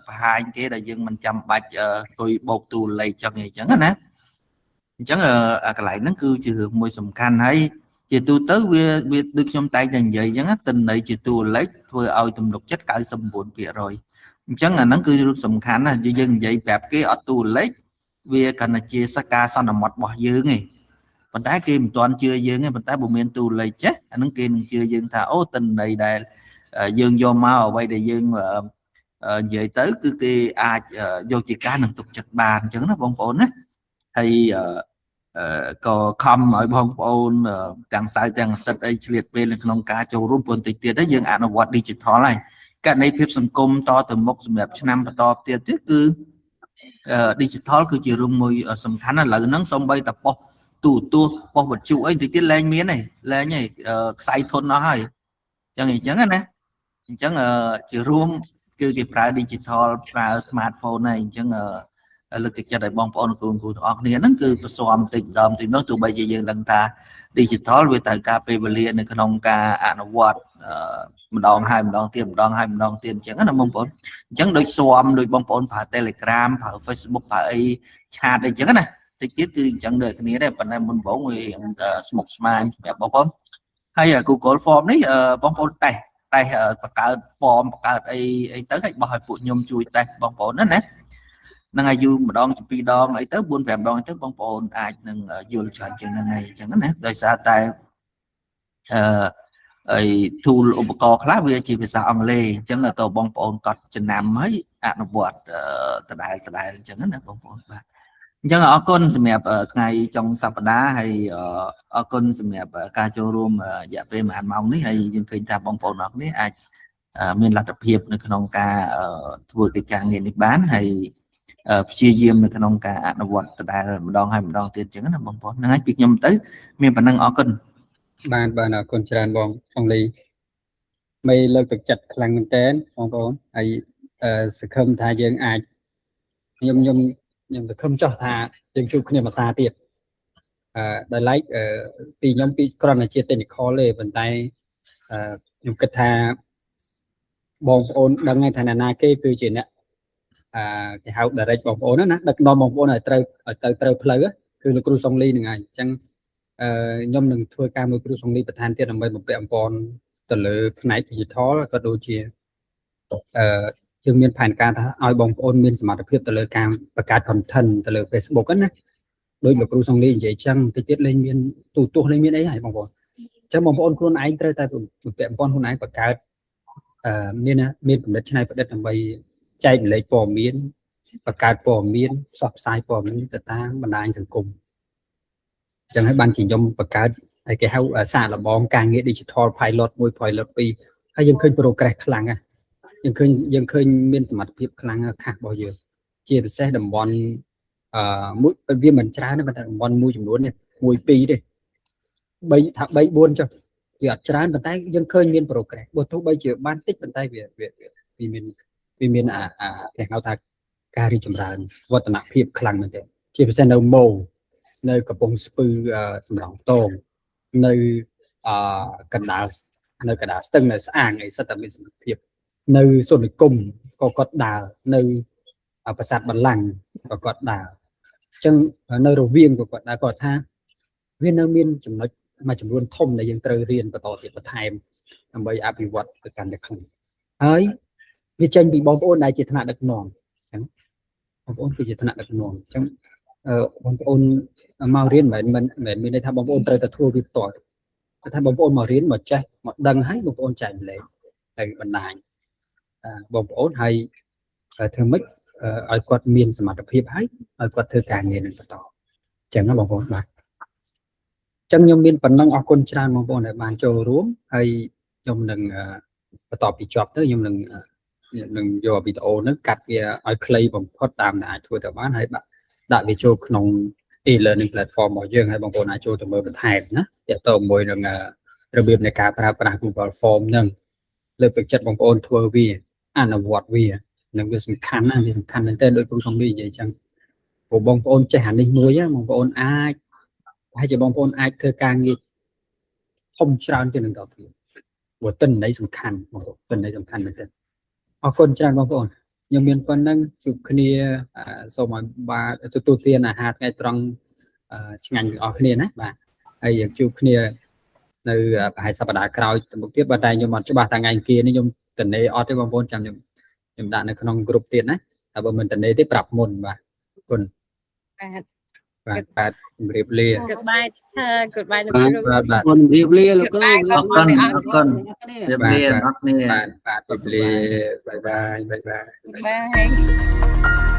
បង្ហាញគេដែលយើងមិនចាំបាច់អង្គុយបោកទូលេខចឹងអីចឹងណាអញ្ចឹងកន្លែងហ្នឹងគឺជារឿងមួយសំខាន់ហើយ ជាទូទៅវាវាដូចខ្ញុំតែងតែនិយាយអញ្ចឹងទិន្នន័យជាតួលេខធ្វើឲ្យទំនុកចិត្ត99%អញ្ចឹងអាហ្នឹងគឺរឿងសំខាន់ណាស់យើងនិយាយប្រាប់គេអត់តួលេខវាគ្រាន់តែជាសការសន្មត់របស់យើងឯងប៉ុន្តែគេមិនទាន់ជឿយើងទេប៉ុន្តែបើមានតួលេខចេះអាហ្នឹងគេនឹងជឿយើងថាអូទិន្នន័យដែលយើងយកមកអ្វីដែលយើងនិយាយទៅគឺគេអាចយកជាការនឹងទុកចិត្តបានអញ្ចឹងណាបងប្អូនណាហើយក៏ខំឲ្យបងប្អូនទាំងសៅរ៍ទាំងអាទិត្យអីឆ្លៀតពេលនៅក្នុងការចូលរួមពន្តិចទៀតយើងអនុវត្ត digital ហើយករណីភាពសង្គមតទៅមុខសម្រាប់ឆ្នាំបន្តទៀតទៀតគឺ digital គឺជារឿងមួយសំខាន់ឥឡូវហ្នឹងសំបីតប៉ុស្តិ៍ទូរទស្សន៍ប៉ុស្តិ៍វិទ្យុអីតិចទៀតលែងមានទេលែងទេខ្សែធនអស់ហើយអញ្ចឹងណាអញ្ចឹងជារួមគឺគេប្រើ digital ប្រើ smartphone ហើយអញ្ចឹងលើកទឹកចិត្តឲ្យបងប្អូនគ្រូគ្រូទាំងអស់គ្នាហ្នឹងគឺប្រស៊ំតិចម្ដងតិចម្ដងទោះបីជាយើងដឹងថា digital វាត្រូវការពេលវេលានៅក្នុងការអនុវត្តម្ដងហើយម្ដងទៀតម្ដងហើយម្ដងទៀតអញ្ចឹងណាបងប្អូនអញ្ចឹងដូចស៊ាំដូចបងប្អូនប្រើ Telegram ប្រើ Facebook ប្រើអី chat អីអញ្ចឹងណាតិចទៀតគឺអញ្ចឹងដូចគ្នាដែរប៉ុន្តែមុនបងវាស្មុគស្មាញសម្រាប់បងប្អូនហើយ Google Form នេះបងប្អូនតេស្តតេស្តបង្កើត form បង្កើតអីអីទៅឲ្យបោះឲ្យពួកខ្ញុំជួយតេស្តបងប្អូនណាណានឹងឲ្យយូរម្ដងជាពីរដងអីទៅ4 5ដងទៅបងប្អូនអាចនឹងយល់ច្រើនជាងហ្នឹងហើយអញ្ចឹងណាដោយសារតែអឺអី tool ឧបករណ៍ខ្លះវាជាភាសាអង់គ្លេសអញ្ចឹងតើបងប្អូនកត់ចំណាំហើយអនុវត្តដដែលដដែលអញ្ចឹងណាបងប្អូនបាទអញ្ចឹងអរគុណសម្រាប់ថ្ងៃចុងសប្តាហ៍ហើយអរគុណសម្រាប់ការចូលរួមរយៈពេលប្រហែលម៉ោងនេះហើយយើងឃើញថាបងប្អូនអរគ្នាអាចមានលទ្ធភាពនៅក្នុងការធ្វើកិច្ចការងារនេះបានហើយព្យាយាមនៅក្នុងការអនុវត្តដដែលម្ដងហើយម្ដងទៀតអញ្ចឹងណាបងប្អូនហ្នឹងហើយពីខ្ញុំទៅមានប៉ុណ្ណឹងអរគុណ បាទបាទអរគុណច្រើនបងសងលីមេលើកទឹកចិត្តខ្លាំងមែនតើបងប្អូនហើយសង្ឃឹមថាយើងអាចខ្ញុំខ្ញុំខ្ញុំសង្ឃឹមចោះថាយើងជួបគ្នាមួយសាទៀតអឺដោយឡែកពីខ្ញុំពីគ្រាន់តែជា technical ទេប៉ុន្តែអឺខ្ញុំគិតថាបងប្អូនដឹងហើយថាអ្នកណាគេគឺជាអ្នកអឺគេហៅ direct បងប្អូនណាដឹកនាំបងប្អូនឲ្យត្រូវឲ្យទៅត្រូវផ្លូវគឺលោកគ្រូសុងលីនឹងឯងអញ្ចឹងអឺខ្ញុំនឹងធ្វើការមួយគ្រូសុងលីបន្ថែមទៀតដើម្បីបំពាក់អំព័ន្ធទៅលើផ្នែក digital ក៏ដូចជាអឺយើងមានផែនការថាឲ្យបងប្អូនមានសមត្ថភាពទៅលើការបង្កើត content ទៅលើ Facebook ណាដូចលោកគ្រូសុងលីនិយាយចឹងតិចទៀតលែងមានទូទស្សន៍លែងមានអីហើយបងប្អូនអញ្ចឹងបងប្អូនខ្លួនឯងត្រូវតែបំពាក់អំព័ន្ធខ្លួនឯងបង្កើតអឺមានមានគំនិតច្នៃប្រឌិតដើម្បីចែករំលែកព័ត៌មានបង្កើតព័ត៌មានផ្សព្វផ្សាយព័ត៌មានទៅតាមបណ្ដាញសង្គមអញ្ចឹងហើយបានជាខ្ញុំបង្កើតហើយគេហៅសាកល្បងការងារ digital pilot 1 pilot 2ហើយយើងឃើញ progress ខ្លាំងណាស់យើងឃើញយើងឃើញមានសមត្ថភាពខ្លាំងខាស់របស់យើងជាពិសេសតំបន់អឺមួយវាមិនច្រើនទេប៉ុន្តែតំបន់មួយចំនួននេះ1 2ទេ3ថា3 4ចុះវាអត់ច្រើនប៉ុន្តែយើងឃើញមាន progress បើទោះបីជាបានតិចប៉ុន្តែវាវាវាមានវាមានអាអាគេហៅថាការរីកចម្រើនវឌ្ឍនភាពខ្លាំងមែនទែនជាពិសេសនៅម៉ូនៅកំពង់ស្ពឺសំរោងតងនៅអកណ្ដាលនៅកណ្ដាលស្ទឹងនៅស្អាងអីសិតតែមានសមត្ថភាពនៅសុនិគមក៏គាត់ដើរនៅប្រាសាទបល្ល័ង្កក៏គាត់ដើរអញ្ចឹងនៅរវៀងក៏គាត់ដើរគាត់ថាវានៅមានចំណុចមួយចំនួនធំដែលយើងត្រូវរៀនបន្តទៀតបន្ថែមដើម្បីអភិវឌ្ឍទៅកាន់តែខ្លាំងហើយវាចេញពីបងប្អូនដែលជាថ្នាក់ដឹកនាំអញ្ចឹងបងប្អូនគឺជាថ្នាក់ដឹកនាំអញ្ចឹងបងប្អូនមករៀនមិនមែនមិនមានន័យថាបងប្អូនត្រូវតែធ្វើវាផ្ទាល់គឺថាបងប្អូនមករៀនមកចេះមកដឹងហើយបងប្អូនចែករំលែកទៅបណ្ដាញបងប្អូនហើយធ្វើម៉េចឲ្យគាត់មានសមត្ថភាពហើយឲ្យគាត់ធ្វើការងារនឹងបន្តអញ្ចឹងណាបងប្អូនបាទអញ្ចឹងខ្ញុំមានប៉ុណ្ណឹងអរគុណច្រើនបងប្អូនដែលបានចូលរួមហើយខ្ញុំនឹងបន្ទាប់ពីចប់ទៅខ្ញុំនឹងនឹងយកវីដេអូហ្នឹងកាត់វាឲ្យខ្លីបំផុតតាមដែលអាចធ្វើទៅបានហើយដាក់ដាក់វាចូលក្នុង e-learning platform របស់យើងហើយបងប្អូនអាចចូលទៅមើលបន្ថែមណាទាក់ទងមួយនឹងរបៀបនៃការប្រើប្រាស់ Google Form ហ្នឹងលើកទឹកចិត្តបងប្អូនធ្វើវាអនុវត្តវានឹងវាសំខាន់ណាស់វាសំខាន់មែនទែនដូចគ្រូសំលីនិយាយចឹងព្រោះបងប្អូនចេះអានេះមួយបងប្អូនអាចប្រហែលជាបងប្អូនអាចធ្វើការងារធំច្រើនជាងនឹងទៅទៀតព្រោះទិន្នន័យសំខាន់បងប្អូនទិន្នន័យសំខាន់មែនទែនអរគុណច្រើនបងប្អូនខ្ញុំមានប៉ុណ្ណឹងជួបគ្នាសូមឲ្យបាទទទួលទានអាហារថ្ងៃត្រង់ឆ្ងាញ់ទាំងអស់គ្នាណាបាទហើយយើងជួបគ្នា នៅប្រហែលសប្តាហ៍ក្រោយទៅមុខទៀតបើតែខ្ញុំអត់ច្បាស់ថាថ្ងៃអង្គារនេះខ្ញុំតនេអត់ទេបងប្អូនចាំខ្ញុំខ្ញុំដាក់នៅក្នុងក្រុមទៀតណាតែបើមិនតនេទេប្រាប់មុនបាទអរគុណ បាទ បាទបាទជម្រាបលា Goodbye teacher. Goodbye លោកគ្រូ បាទបាទ គុណជម្រាបលាលោកគ្រូ Goodbye អរគុណអរគុណជម្រាបលា បាទ អ្នកគ្នា បាទបាទជម្រាបលា bye bye bye bye. Goodbye.